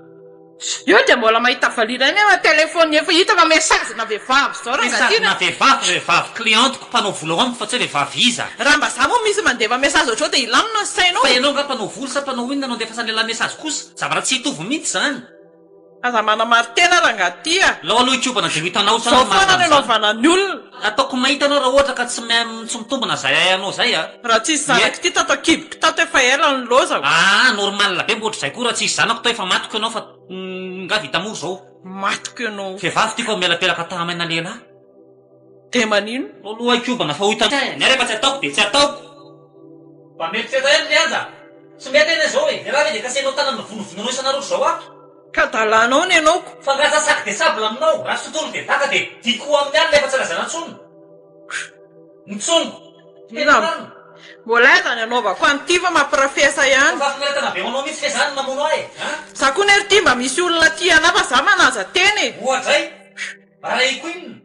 Io dia mbola mahita valira ihany aho telephone efa hita fa message na vehivavy zao rangah ty Message na vehivavy fa vehivavy cliente-ko mpanao vola ao amiko fa tsy hoe vehivavy iza. Raha mba za moa misy mandefa message ohatr'izao dia hilamina ny sainao. Fa ianao angaha mpanao vola sa mpanao inona no andefasan'lehilahy message kosa? Zavatra tsy hitovy mihitsy izany. Aza manamari-tena rangaha ty a! Lao aloha hikobana dia ho hitanao tsara Zao ny foana marina no amin'izany. anaovana ny olona. Ataoko mahita anao raha ohatra ka tsy tsy mitombina zay hay anao zay a! Raha tsisy zanako ty tato an-kiboko tato efa ela ny lozako. Aa normal be mbo ohatr'izay koa raha tsisy zanako tao efa matiko ianao fa nga vita mora zao. Matiko ianao. Vehivavy tiako hamelapelaka tahamaina lehilahy. Dia manino? Lao aloha hikobana fa ho hitanao. Ny ahy rehefa tsy ataoko dia tsy ataoko. Mba mieritreritra ihany ry Anja. Tsy mety anie zao e! Ialahy ve dia kasainao tanana vonovononao isan'andro ohatr'izao ato? Ka adalanao ny anao ko! Fa angaha za sac de sable aminao? Raha tsy tontolo dia daka dia diko amin'ny alina efa tsy lazaina intsony. Intsony! Tena marina! Mbola aiza ny anaovako an'ity fa mampirafesa ihany. Fa fahafinaretana be ho anao mihitsy ve zany ny mamono ahy e? An? Za koa anie ry ty mba misy olona tia anah fa za manaja tena e! Oadray! Arahiko inona?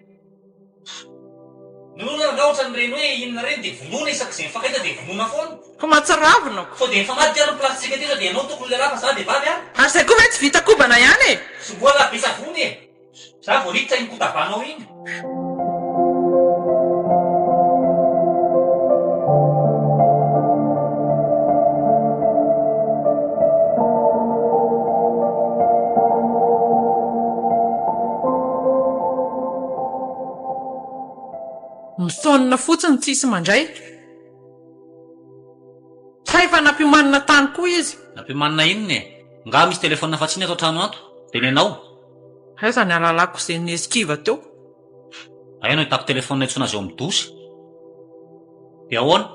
Ny olona angaha ohatran'ireny hoe inona ireny dia vonoina isak'izay mifankahita dia vonoina foana. Fa mahatsiravina ko. Sao dia mifamadika ary ny place-tsika aty sao dia ianao tokony lehilahy fa za vehivavy a! Ary zay koa ve tsy vita kobana ihany e! Tsy mbola be savony e! Za vao niditra iny kotabanao iny. telefaonina fotsiny tsisy mandray. Sa efa nampiomanina tany koa izy? Nampiomanina inona e? Nga misy telefaonina afa-tsy iny ato an-trano ato? Dia nenao? Aiza ny alalako izay ni-esquive teo? Aiza no ahitako telefaonina iantsoana azy ao amin'ny dosy? Dia ahoana?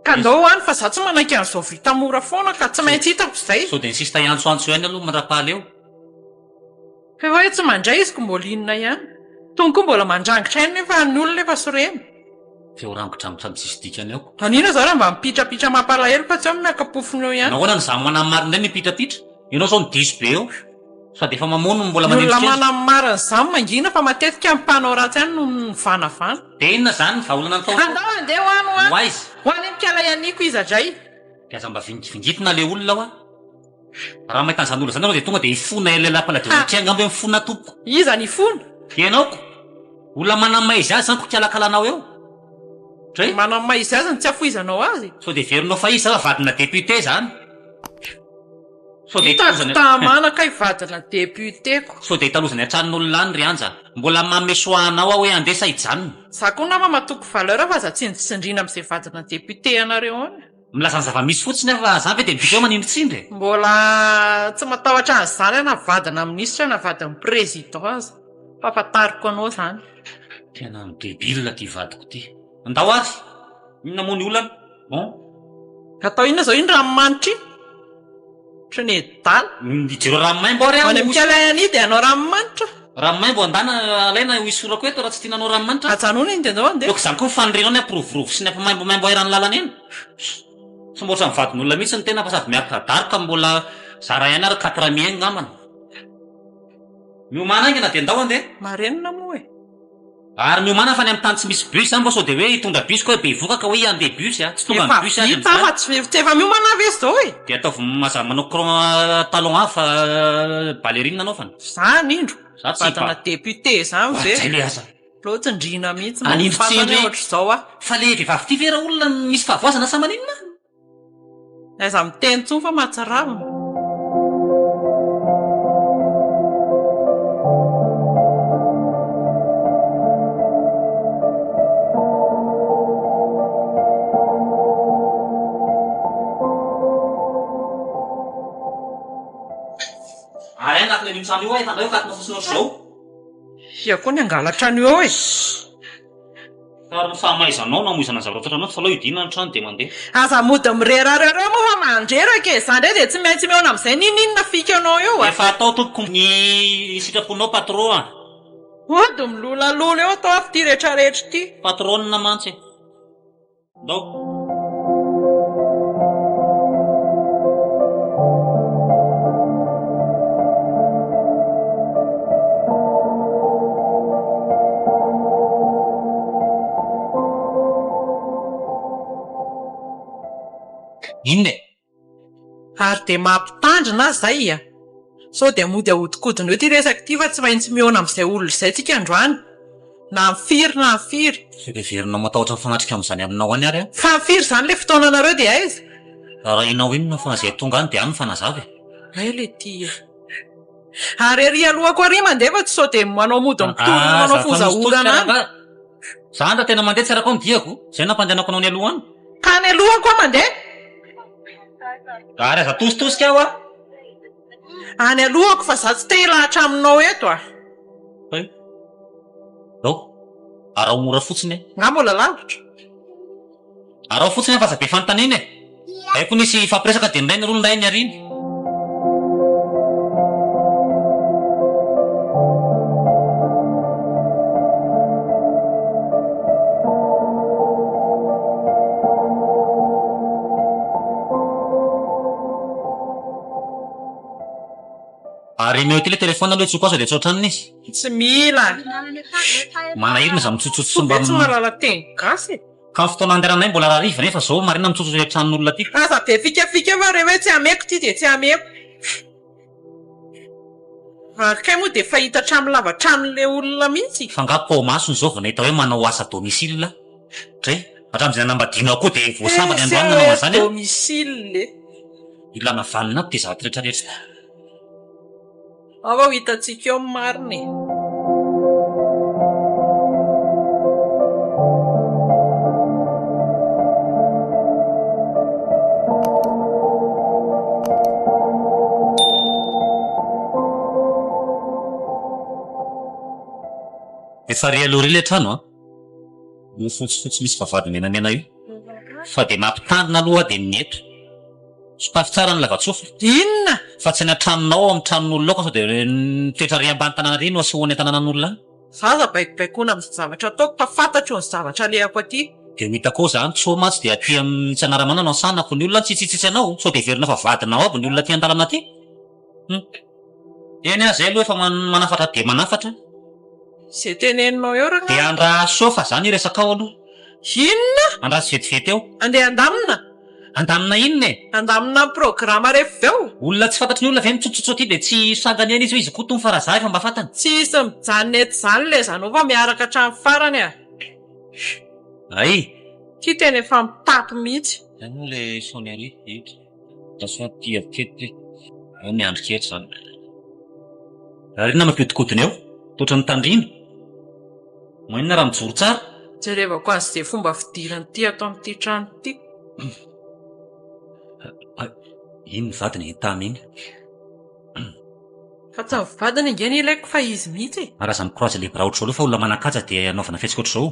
Ka ndao any fa za tsy manaiky an'izao vita mora foana ka tsy maintsy hitako izay. Sao dia insiste hiantsoantso ihany aloha mandra-pahaleo. Fa efa hoe tsy mandray izy ko mbola inona ihany. Tony koa mbola mandrangitra ihany nefa ny olona efa sorena. Feo rangodrangitra ny tsisy dikany ao. Anina zao raha mba mipitrapitra mampalahelo fa tsy ao miaka-pofona eo ihany. Nahoana ny za manam-marina indray no mipitrapitra? Ianao zao no diso be eo. Sady efa mamono no mbola Ny olona manendrikendrika. manam-marina zany mangina fa matetika ny mpanao ratsy ihany no mivanavana. Dia inona zany ny vahaolana natao? Andao handeha ho any hoa. Ho aiza? Ho any amin'ikala Ianiko iza dray? Dia aza mba vingivingitina le olona hoa. Raha mahita an'izany olona izany ianao dia tonga dia hifona ilay lampaladiovitra angamba hoe mifona tompoko. Iza ny hifona? Ianao ko! Olona manamaizy azy izany ko kialakalanao eo. Dray? Manamaizy azy no tsy afoizanao azy? Sao dia heverinao fa izy za vadina député izany? Sao dia Hitako hitalozany tahamana kay vadina député-ko. Sao dia hitalozany an-tranon'olona any ry Anja. Mbola manome choix anao aho hoe handeha sa hijanona. Za koa nama matoky valeur fa aza tsindritsindriana amin'izay vadina député anareo any. Milaza ny zava-misy fotsiny aho fa zany ve dia midika hoe manindritsindry e? Mbola tsy matahotra an'izany aho na vadina minisitra na vadin'ny président aza. Fahafantariko anao izany. Tena debile ity vadiko ity. Andao ary! Inona moa ny olana? Bon. Atao inona izao iny ranomanitra iny? Ohatran'ny adala. Jereo ranomaimbo ary aho. Any amin'ny Kalaïani dia hanao ranomanitra. Ranomaimbo andana alaina ho isorako eto raha tsy tiana hanao ranomanitra. Ajanony iny dia andao handeha. Aoka izany koa ny fanirianao ny hampirovirovy sy ny hampimaimbomaimbò eran'ny lalana eny. Tsy mba ohatran'ny vadin'olona mihitsy ny tena fa sady miaritra daroka mbola zara ihany ary quatre mille angambany. Miomàna haingana dia ndao handeha. Marenina moa e. Ary miomàna fa any amin'ny tany tsy misy bus zany vao sao dia hoe hitondra bus koa hoe bevoka ka hoe handeha bus a! Tsy tonga Efa ny bus azy vita amin'izany. fa tsy tsy efa miomana ve zao e? Dia ataovy aza manao cran talon avo fa ballerine anaovana. Zany indro. Za tsy Vadina député zany ve? Zay le aza. Aleo tsindriana mihitsy Anindry mampifatana tsindry. ohatr'izao aho. Fa le vehivavy ity ve raolona misy fahavoazana sa maninona? Aiza miteny intsony fa mahatsiravina. Ary any anatin'io trano io aho efa ndray ho katina fotsiny ohatr'izao. Ia koa ny hangalatra an'io eo e. Ary ny fahamaizanao no hamoizana ny zavatra tratranao fa aleo hidiana ny trano dia mandeha. Aza mody mirerarera moa fa mandreraka e! Za ndray dia tsy maintsy mihaona amin'izay n'inon'inona fikanao eo a! Efa atao tompoko ny sitraponao patron a! Mody milolalola eo atao avy ity retraretra ity. Patronne mantsy e! Ndao. Inona e? Ary dia mampitandrina aho izay a! Sao dia mody ahodikodina eo ity resaka ity fa tsy maintsy mihaona amin'izay olona izay tsika androany. Na amin'ny firy na amin'ny firy. Sao dia heverinao matahotra mifanatrika amin'izany aminao any ary aho? Fa amin'ny firy izany ilay fotoananareo dia aiza? Rahinao inona fa izay tonga any dia any mifanazava e! Hay le ty e! Ary ery alohako ary mandeha fa tsy sao dia manao mody mitorona manao Aza foza fanositosika orana any. rangahy! Za raha tena mandeha tsy araka ao ny diako, izay no nampandehanako anao nialoha any. Ka any alohako aho mandeha. Ary aza atositosika aho a! Any alohako fa za tsy te hilahatra aminao eto a! Hay! Ndao, araho mora fotsiny e! Nga mbola lavitra? Araho fotsiny fa aza be fanontaniana e! Hay koa nisy hifampiresaka dia indray ny roa indray ny arina. Ary omeo ity le téléphone aloha hitsoko azy sao dia tsy ao an-tranony izy. Tsy mila. Manahirana izy mitsotsotso Soa mba. ve tsy mahalala teny gasy e? Ka ny fotoana andehananay mbola hariva nefa zao marina mitsotsotso eny an-tranon'olona aty. Aza be fikafika fa re hoe tsy ameko ity dia tsy ameko. Ary kay moa dia efa hita hatramin'ny lava-tranon'ilay olona mihitsy. Fa nga pao masony zao vao nahita hoe manao asa domicile? Dray, hatramin'izay nanambadianao koa dia vao sambany androany nanao an'izany an? Domicile e. Ilana vanona aby dia zavatra rehetra rehetra. Ao fa ho hitantsika eo ny marina e. Efa re aloha re ilay trano an! Io fotsifotsy misy vavahady menamena io. Fa dia mampitandrina aloha aho dia ny eto. Sokafy tsara ny lavatsofina. Inona? Fa tsy any an-tranonao ao amin'ny tranon'olona ao ka sao dia ny toetra re ambany tanàna re no asehoany an-tanànan'olona any. Za aza baikobaikoana amin'ny zavatra ataoko fa fantatro ny zavatra alehako aty. Dia ho hitako ao zany, sao mantsy dia aty amin'ny tsy anara-manana no asanako, ny olona tsitsitsitsy anao, sao dia heverinao fa vadinao aby ny olona aty an-dalana aty. Hum. Eny ah, zay aloha efa manafatra dia manafatra. Ze teneninao eo rangahy. Dia andraso eo fa za ny hiresaka ao aloha. Inona? Andraso vetivety eo. Andeha handamina? Handamina inona e? Handamina ny programa rehefa avy eo. Olona tsy fantatry ny olona ve mitsotsotsotso aty dia tsy sangany ihany izy hoe izy koa tony fa raha za efa mba fantany. Tsy hisy mijanona eto izany le zanao fa miaraka hatramin'ny farany a. Hay! Ty tena efa mitapy mihitsy. Zay moa le sonnerie, ito. Lasa aty akaiky ao miandry kely zany. Ary inona mampiodikodina eo? Toa ohatran'ny tandrina. Maninona raha mijoro tsara? Jerevako azy izay fomba fidirany ity ato amin'ity trano ity. Iny ny vadiny iny tamy iny. Fa tsy ny vadiny ange no ilaiko fa izy mihitsy e. Ary aza mi-croiser les bras ohatr'izao aloha fa olona manan-kaja dia anaovana fihetsika ohatr'izao.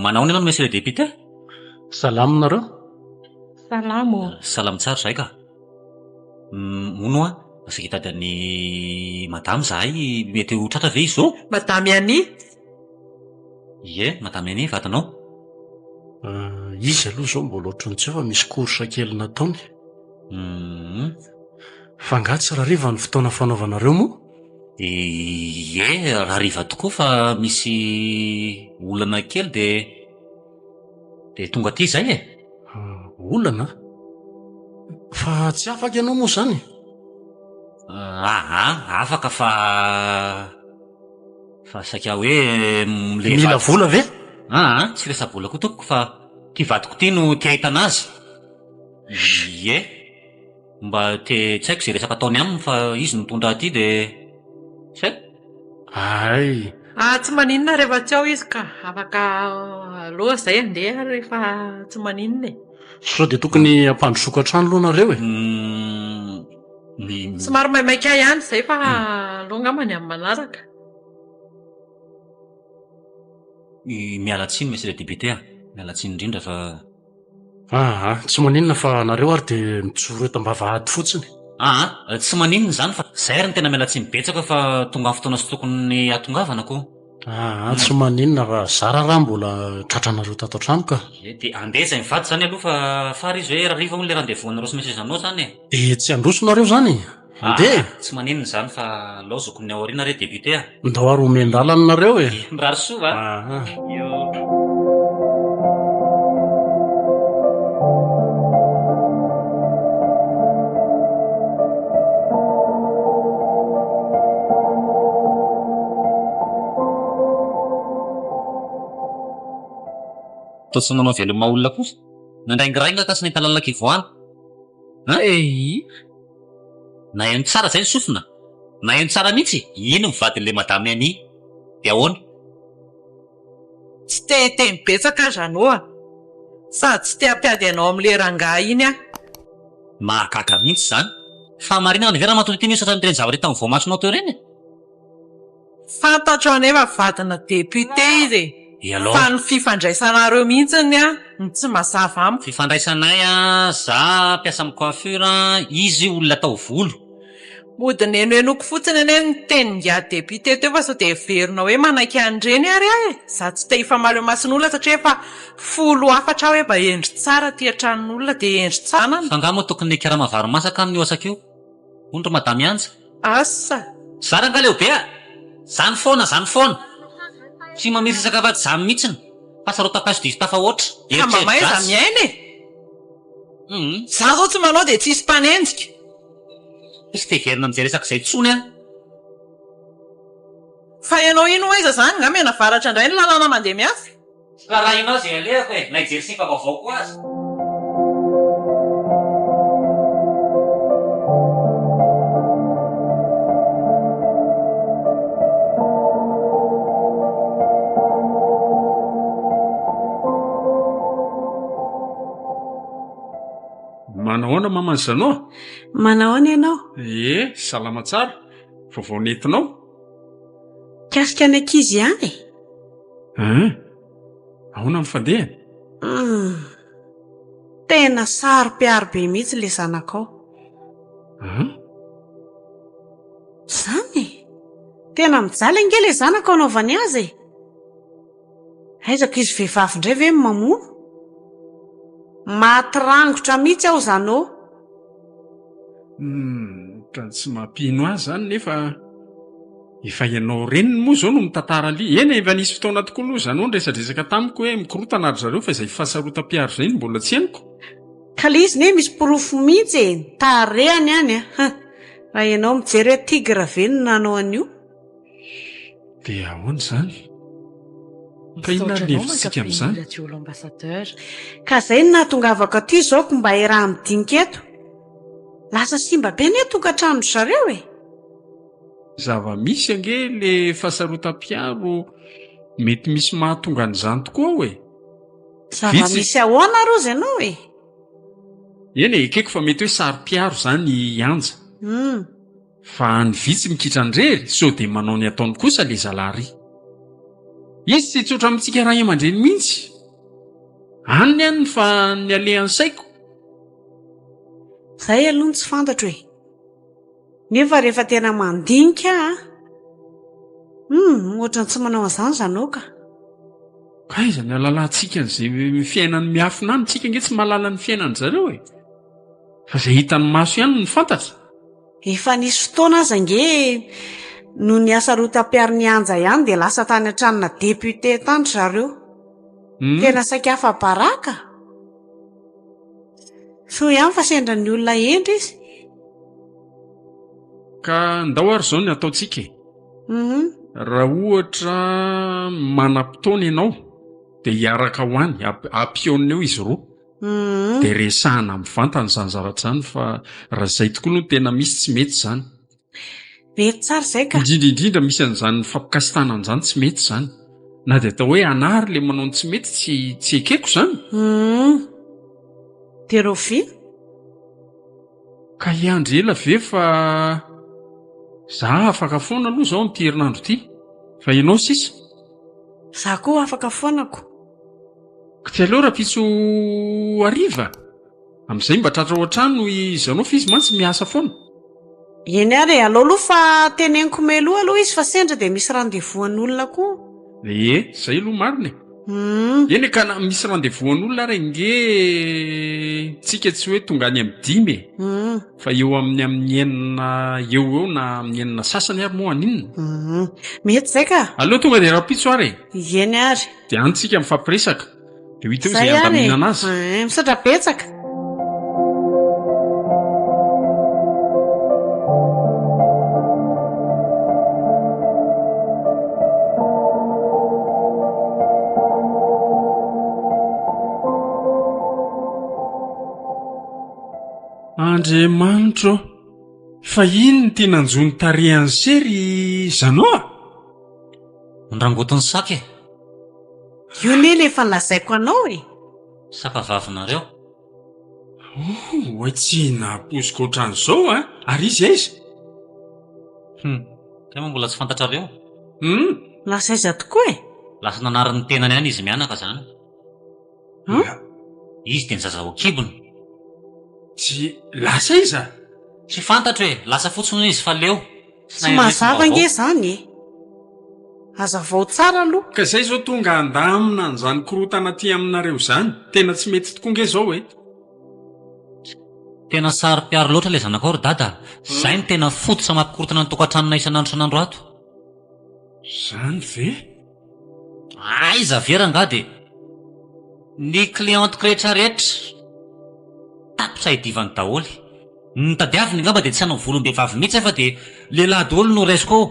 Manao ahoana ianao Monsieur le député? Salama nareo? Salama ô. Salama tsara izahay ka. Hono hoa, saika hitady an'i Madame izahay, mety ho tratra ve izy izao? Madame Annie? Ie, Madame Annie, vadinao. Izy aloha izao mbola ohatran'ny tsy eo fa misy course kely nataony. Hum. Fa angaha tsy rariva ny fotoana fanaovanareo moa? Ie, rariva tokoa fa misy olana kely dia dia tonga aty izahay e. Olana? Fa tsy afaka ianao moa izany? Aa, afaka fa fa saika hoe le Mila vola ve? Aa, tsy resa-bola koa tompoko fa ity vadiko ity no te hahitana azy. Ie. Mba te tsy haiko izay resaka ataony aminy fa izy no mitondra aty dia tsy haiko. Hay! Ah, tsy maninona rehefa tsy ao izy ka. Afaka aloha izay handeha rehefa tsy maninona e. Sao dia tokony hampandrosoako hatrany aloha nareo e? Somary maimaika ihany izay fa aleo angamba ny amin'ny manaraka. Miala tsiny Monsieur le député a! Miala tsiny indrindra fa. Aa, tsy maninona fa nareo ary dia mijoro eto ambavahady fotsiny. Aa, tsy maninona izany fa zay ary no tena miala tsiny betsaka fa tonga amin'ny fotoana tsy tokony hahatongavana ko. Aa, tsy maninona fa zara raha mbola tratranareo tato an-trano ka. Ie, dia andeha izay mivady izany aloha fa fara izy hoe rariva hono ilay rendez-vous anareo sy Monsieur Jeannot izany e. Dia tsy handroso nareo izany? Andeha e! Aa, tsy maninona izany fa laozako ny ao aoriana re député a. Ndao ary omen-dalana nareo e! Mirary soa a! Aa. Io. Toa tsy nanao veloma olona kosa. Nandraingirainga ka tsy nahita lalana kivoahana. An? Eii. Naheno tsara zay ny sofina? Naheno tsara mihitsy? Iny ny vadin'ilay madame Annie. Dia ahoana? Tsy te hiteny betsaka aho Jeannot a! Sady tsy te hampiady anao amin'ilay rangahy iny aho. Mahagaga mihitsy izany. Fahamarinana ve ramatoa ity misy ohatran'ireny zavatra hita amin'ny voamasonao teo ireny e? Fantatro anefa vadina député izy e! Et alors? Fa ny fifandraisanareo mihitsy ny ahy no tsy mazava amiko. Fifandraisanay an, za mpiasa amin'ny coiffure an, izy olona atao volo. Mody nenohenoiko fotsiny anie ny tenin'ingahy député teo fa sao dia heverina hoe manaiky an'ireny ary aho e! Za tsy te hifamaly eo imason'olona satria efa folo hafatra aho hoe mba hendry tsara aty an-tranon'olona dia hendry tsara. Fa angaha moa tokony hikarama vary masaka amin'io asako io? Hono ry madame Anja. Asa! Za rangah leo be a! Zany foana zany foana! Tsy mamia resaka afa tsy zany mihitsiny! Fahasarotam-paiso diso tafahoatra! Ka mba mahaiza Eritreri-dratsy! miaina e! Hum. Za zao tsy manao dia tsisy mpanenjika! Tsy te hiverina amin'izay resaka izay intsony aho! Fa ianao iny ho aiza zany? Nga mianavaratra indray ny lalana mandeha miasa? Tsy raharahianao izay alehako e! Na hijery sipa vaovao koa aza. Manahoana maman'i Jeannot? Manahoana ianao? Ie, salama tsara. Vaovao nentinao? Mikasika ny ankizy ihany e. Hein? Ahoana ny fandehany? Hum. Tena saro-piaro be mihitsy ilay zanakao. Hein? Izany e! Tena mijaly ange ilay zanako anaovany azy e! Aiza ka izy vehivavy indray ve no mamono? Maty rangotra mihitsy aho Jeannot. Humm, ohatran'ny tsy mampino ahy izany nefa efa ianao reniny moa izao no mitantara an'ilay, eny e, efa nisy fotoana tokoa aloha Jeannot niresadresaka tamiko hoe mikorotana ry zareo fa izay fahasarotam-piaro izay no mbola tsy henoko. Ka le izy ne misy porofo mihitsy e, ny tarehany any a! Huh! Raha ianao mijery hoe tigre ve no nanao an'io? Dia ahoana izany? Ka inona ary ny hevitsika amin'izany? Ka zay no nahatongavako aty izao ko mba iaraha-midinika eto. Lasa simba be anie tokantranon-dry zareo e! Zava-misy ange le fahasarotam-piaro mety misy mahatonga an'izany tokoa ao e! Zava-misy ahoana rozy ianao e? Eny e, ekeko fa mety hoe saro-piaro izany i Anja. Fa any vitsy mikitran-drery sao dia manao ny ataony kosa le zalahy ry. Izy tsy tsotra amintsika ray aman-dreny mihitsy. Any ny any fa ny alehan'ny saiko. Zay aloha no tsy fantatro e. Nefa rehefa tena mandinika aho an! Humm, ohatran'ny tsy manao an'izany Jeannot ka. Ka aiza ny ahalalantsika an'izay fiainany miafina any? Tsika ange tsy mahalala ny fiainan-dry zareo e! Fa izay hitan'ny maso ihany no fantatra. Efa nisy fotoana aza ange noho ny hasarotam-piaron'i Anja ihany dia lasa tany an-tranona député tany ry zareo. Tena saika afa-baraka. Soa ihany fa sendra ny olona hendry izy. Ka ndao ary izao ny ataontsika e. Raha ohatra manam-potoana ianao dia hiaraka ho any, ampionona eo izy roa. Dia resahana mivantana izany zavatra izany fa raha izay tokoa aloha no tena misy tsy mety izany. Mety tsara izay ka. Indrindra indrindra misy an'izany fampikasitana an'izany tsy mety izany. Na dia atao hoe anary ilay manao ny tsy mety tsy tsy ekeko izany. Humm. Dia rahoviana? Ka hiandry ela ve fa za afaka foana aloha izao amin'ity herinandro ity. Fa ianao sisa? Za koa afaka foana ko. Ka tsy aleo rahampitso hariva? Amin'izay mba tratra ao an-trano i Jeannot fa izy mantsy miasa foana. Eny ary e, alao aloha fa teneniko mialoha aloha izy fa sendra dia misy rendez-vous an'olona koa. Ie, izay aloha marina e. Eny e, ka na misy rendez-vous an'olona ary ange tsika tsy hoe tonga any amin'ny dimy e. Fa eo amin'ny amin'ny enina eo ho eo na amin'ny enina sasany ary moa haninona. Mety izay ka. Aleo tonga dia rahampitso ary e. Eny ary. Dia any tsika mifampiresaka. Dia ho hita eo Zay izay ary e. handaminana azy. Eh, misaotra betsaka. Andriamanitro ô! Fa inona ity nanjo ny tarehan'i se ry Jeannot a? Nrangotin'ny saka e! Io ne le efa nolazaiko anao e! Saka vavinareo. Oh, oay tsy nampoiziko ohatran'izao a! Ary izy aiza? Hum, kay moa mbola tsy fantatrareo? Hum! Lasa aiza tokoa e? Lasa nanary ny tenany any izy mianaka zany. Hum? Izy dia ny zaza ao an-kibony. Tsy lasa aiza? Tsy fantatro e! Lasa fotsiny hono izy fa leo. Tsy mazava ange izany e! Hazavao tsara aloha. Ka izay izao tonga handamina an'izany korontana aty aminareo izany. Tena tsy mety tokoa nge izao e! Tena saro-piaro loatra ilay zanakao ry dada a! Izay no tena fototra mampikorontana ny tokantranonay isan'andro isan'andro ato. Izany ve? Aiza ve rangaha dia ny clienteko rehetra rehetra tapitra idivany daholo. Ny tadiaviny angamba dia tsy hanao volom-behivavy mihitsy aho fa dia lehilahy daholo no raisiko ao.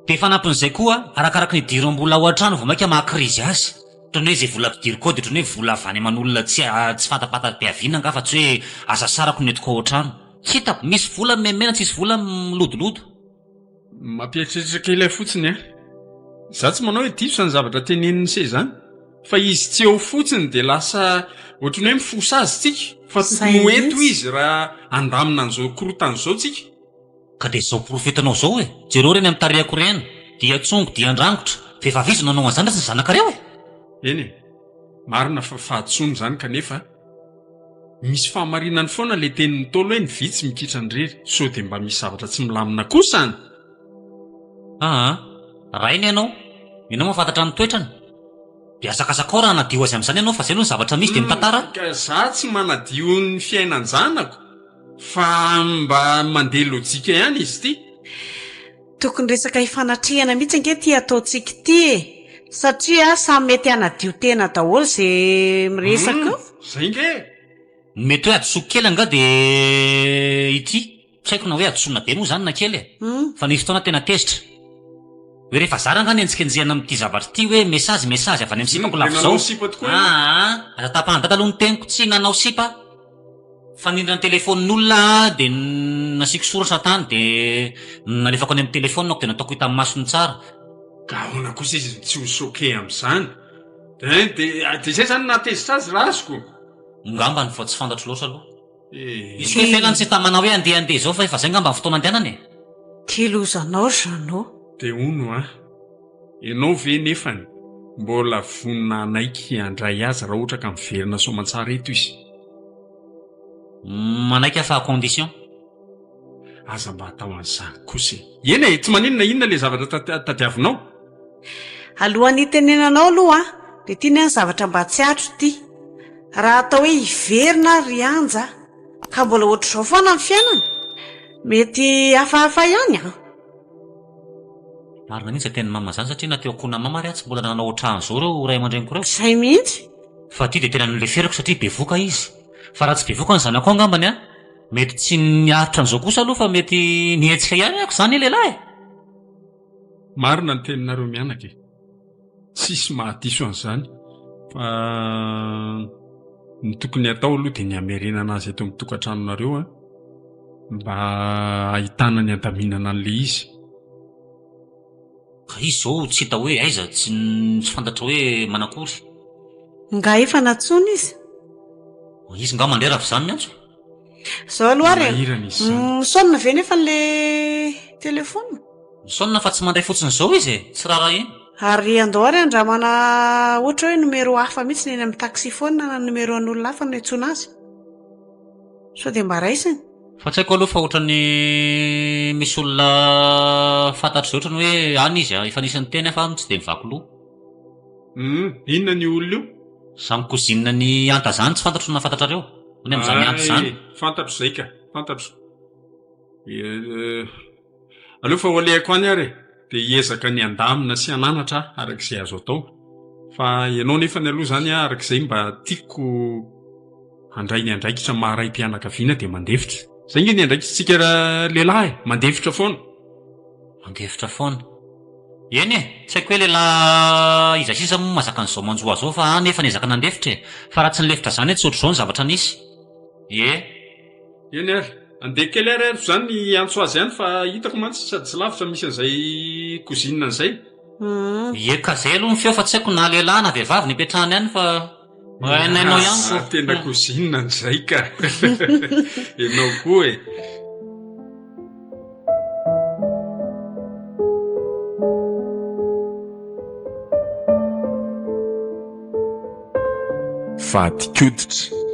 Dia fanampin'izay koa, arakaraky ny idiram-bola ao an-trano vao mainka maha krizy azy. Ohatran'ny hoe izay vola ampidiriko ao dia ohatran'ny hoe vola avy any aman'olona tsy tsy fantapantari-piaviana angaha fa tsy hoe asasarako no entiko ao an-trano. Tsy hitako, misy vola mimenomenona tsisy vola milodolodo. Mampieritreritra kely ahy fotsiny an! Za tsy manao hoe diso izany zavatra tenenin'i se izany fa izy tsy eo fotsiny dia lasa ohatran'ny hoe mifosa azy tsika. Fa tokony ho eto izy raha handamina an'izao korontana izao tsika. Ka dia izao porofo entinao izao e! Jereo ireny amin'ny tarehiko ireny, dia tsongo, dia andrangotra. Vehivavy iza no nanao an'izany raha tsy ny zanakareo e? Eny e, marina fa fahadisoana izany kanefa misy fahamarinany foana ilay tenin'ny Ntaolo hoe ny vitsy mikitrana irery. Sao dia mba misy zavatra tsy milamina kosa any? Aa, rainy ianao, ianao mahafantatra ny toetrany. Dia asakasakao raha hanadio azy amin'izany ianao fa izay aloha ny zavatra misy dia mitantara. Ka za tsy manadio ny fiainan-janako fa mba mandeha lojika ihany izy ity. Tokony resaka hifanatrehana mihitsy ange ity ataontsika ity e! Satria samy mety hanadio tena daholo ze miresaka eo. Zay nge e! Ny mety hoe hadisoako kely angaha dia ity, tsy haiko na hoe hadisoana be moa izany na kely e! Fa nisy fotoana tena tezitra. Hoe rehefa zara angaha ny henjikenjehana amin'ity zavatra ity hoe message message avy any amin'ny sipako lafo izao. Aa! Aza tapahana dada aloha ny teniko, tsy nanao sipa aho. Fa nindra ny telefaonin'olona aho dia nasiako soratra tany dia nalefako any amin'ny telefaoniko dia nataoko hitan'ny masony tsara. Ka ahoana kosa izy no tsy ho choqué amin'izany? Hein, dia dia izay izany no nahatezitra azy raha azoko? Ngambany fa tsy fantatro loatra aloha. Izy koa efa ela no tsy tamana hoe andeha andeha izao fa efa zay ngamba ny fotoana andehanana e! Ty lozanao ry Jeannot. Dia hono an! Ianao ve nefany mbola vonona hanaiky handray azy raha ohatra ka miverina soamantsara eto izy? Manaiky aho fa à condition. Aza mba atao an'izany kosa e! Eny e! Tsy maninona inona ilay zavatra tadiavinao? Alohan'ny hitenenanao aloha dia ity ny zavatra mba tsy atro ity. Raha atao hoe hiverina ary ry Anja ka mbola ohatr'izao foana ny fiainana, mety hafahafa ihany an! Marina mihitsy izay tenin'i Mama izany satria na teo ankohonan'i Mama ary aho tsy mbola nanao ohatran'izao ireo ray aman-dreniko ireo. Izay mihitsy! Fa ity dia tena noleferiko satria bevoka izy. Fa raha tsy bevoka ny zanakao angambany an, mety tsy niaritra an'izao kosa aloha fa mety nihetsika ihany ako izany lehilahy e! Marina ny teninareo mianaka e! Tsisy mahadiso an'izany fa ny tokony hatao aloha dia ny hamerenana azy eto amin'ny tokantranonareo an, mba hahitana ny handaminana an'ilay izy. Ka izy izao tsy hita hoe aiza, tsy tsy fantatra hoe manakory. Nga efa nantsoina izy? Izy nga mandray raha v'izany miantso? Zao aloha ary e! Manahirana izy izany. Misaonina ve nefa le téléphone? Misaonina fa tsy mandray fotsiny izao izy e! Tsy raharahiany. Ary andao ary andramana ohatra hoe numéro hafa mihitsy ny eny amin'ny taxiphone na numéro an'olona hafa no iantsoana azy. Sao dia mba raisiny. Fa tsy haiko aloha fa ohatran'ny misy olona fantatro izay ohatran'ny hoe any izy efa nisy niteny aho fa tsy dia mivaky loha. Humm, inona an'io olona io? Zany cousine ny Anta zany tsy fantatro na fantatrareo. Any amin'izany Anta zany. Hay, fantatro izay ka, fantatro. Eh, aleo fa ho alehako any ary e, dia hiezaka ny handamina sy hananatra aho araka izay azo atao. Fa ianao nefany aloha izany araka izay mba tiako handray ny andraikitra maha raim-pianakaviana dia mandefitra. Izay ange ny andraikitsika lehilahy e, mandefitra foana. Mandefitra foana. Eny e, tsy haiko hoe lehilahy iza sisa moa mahazaka an'izao manjo azy izao fa ahy nefa niezaka nandefitra e. Fa raha tsy nilefitra izany hoe tsy ohatr'izao ny zavatra nisy. Ie. Eny ary, andeha kely ary aho izany hiantso azy any fa hitako mantsy sady tsy lavitra misy an'izay cousine an'izay. Ie ka zay aloha ny feo fa tsy haiko na lehilahy na vehivavy no ipetrahany any fa hainainao ihany ko. Tena cousine an'izay ka. Ianao koa e. Vadin-koditra.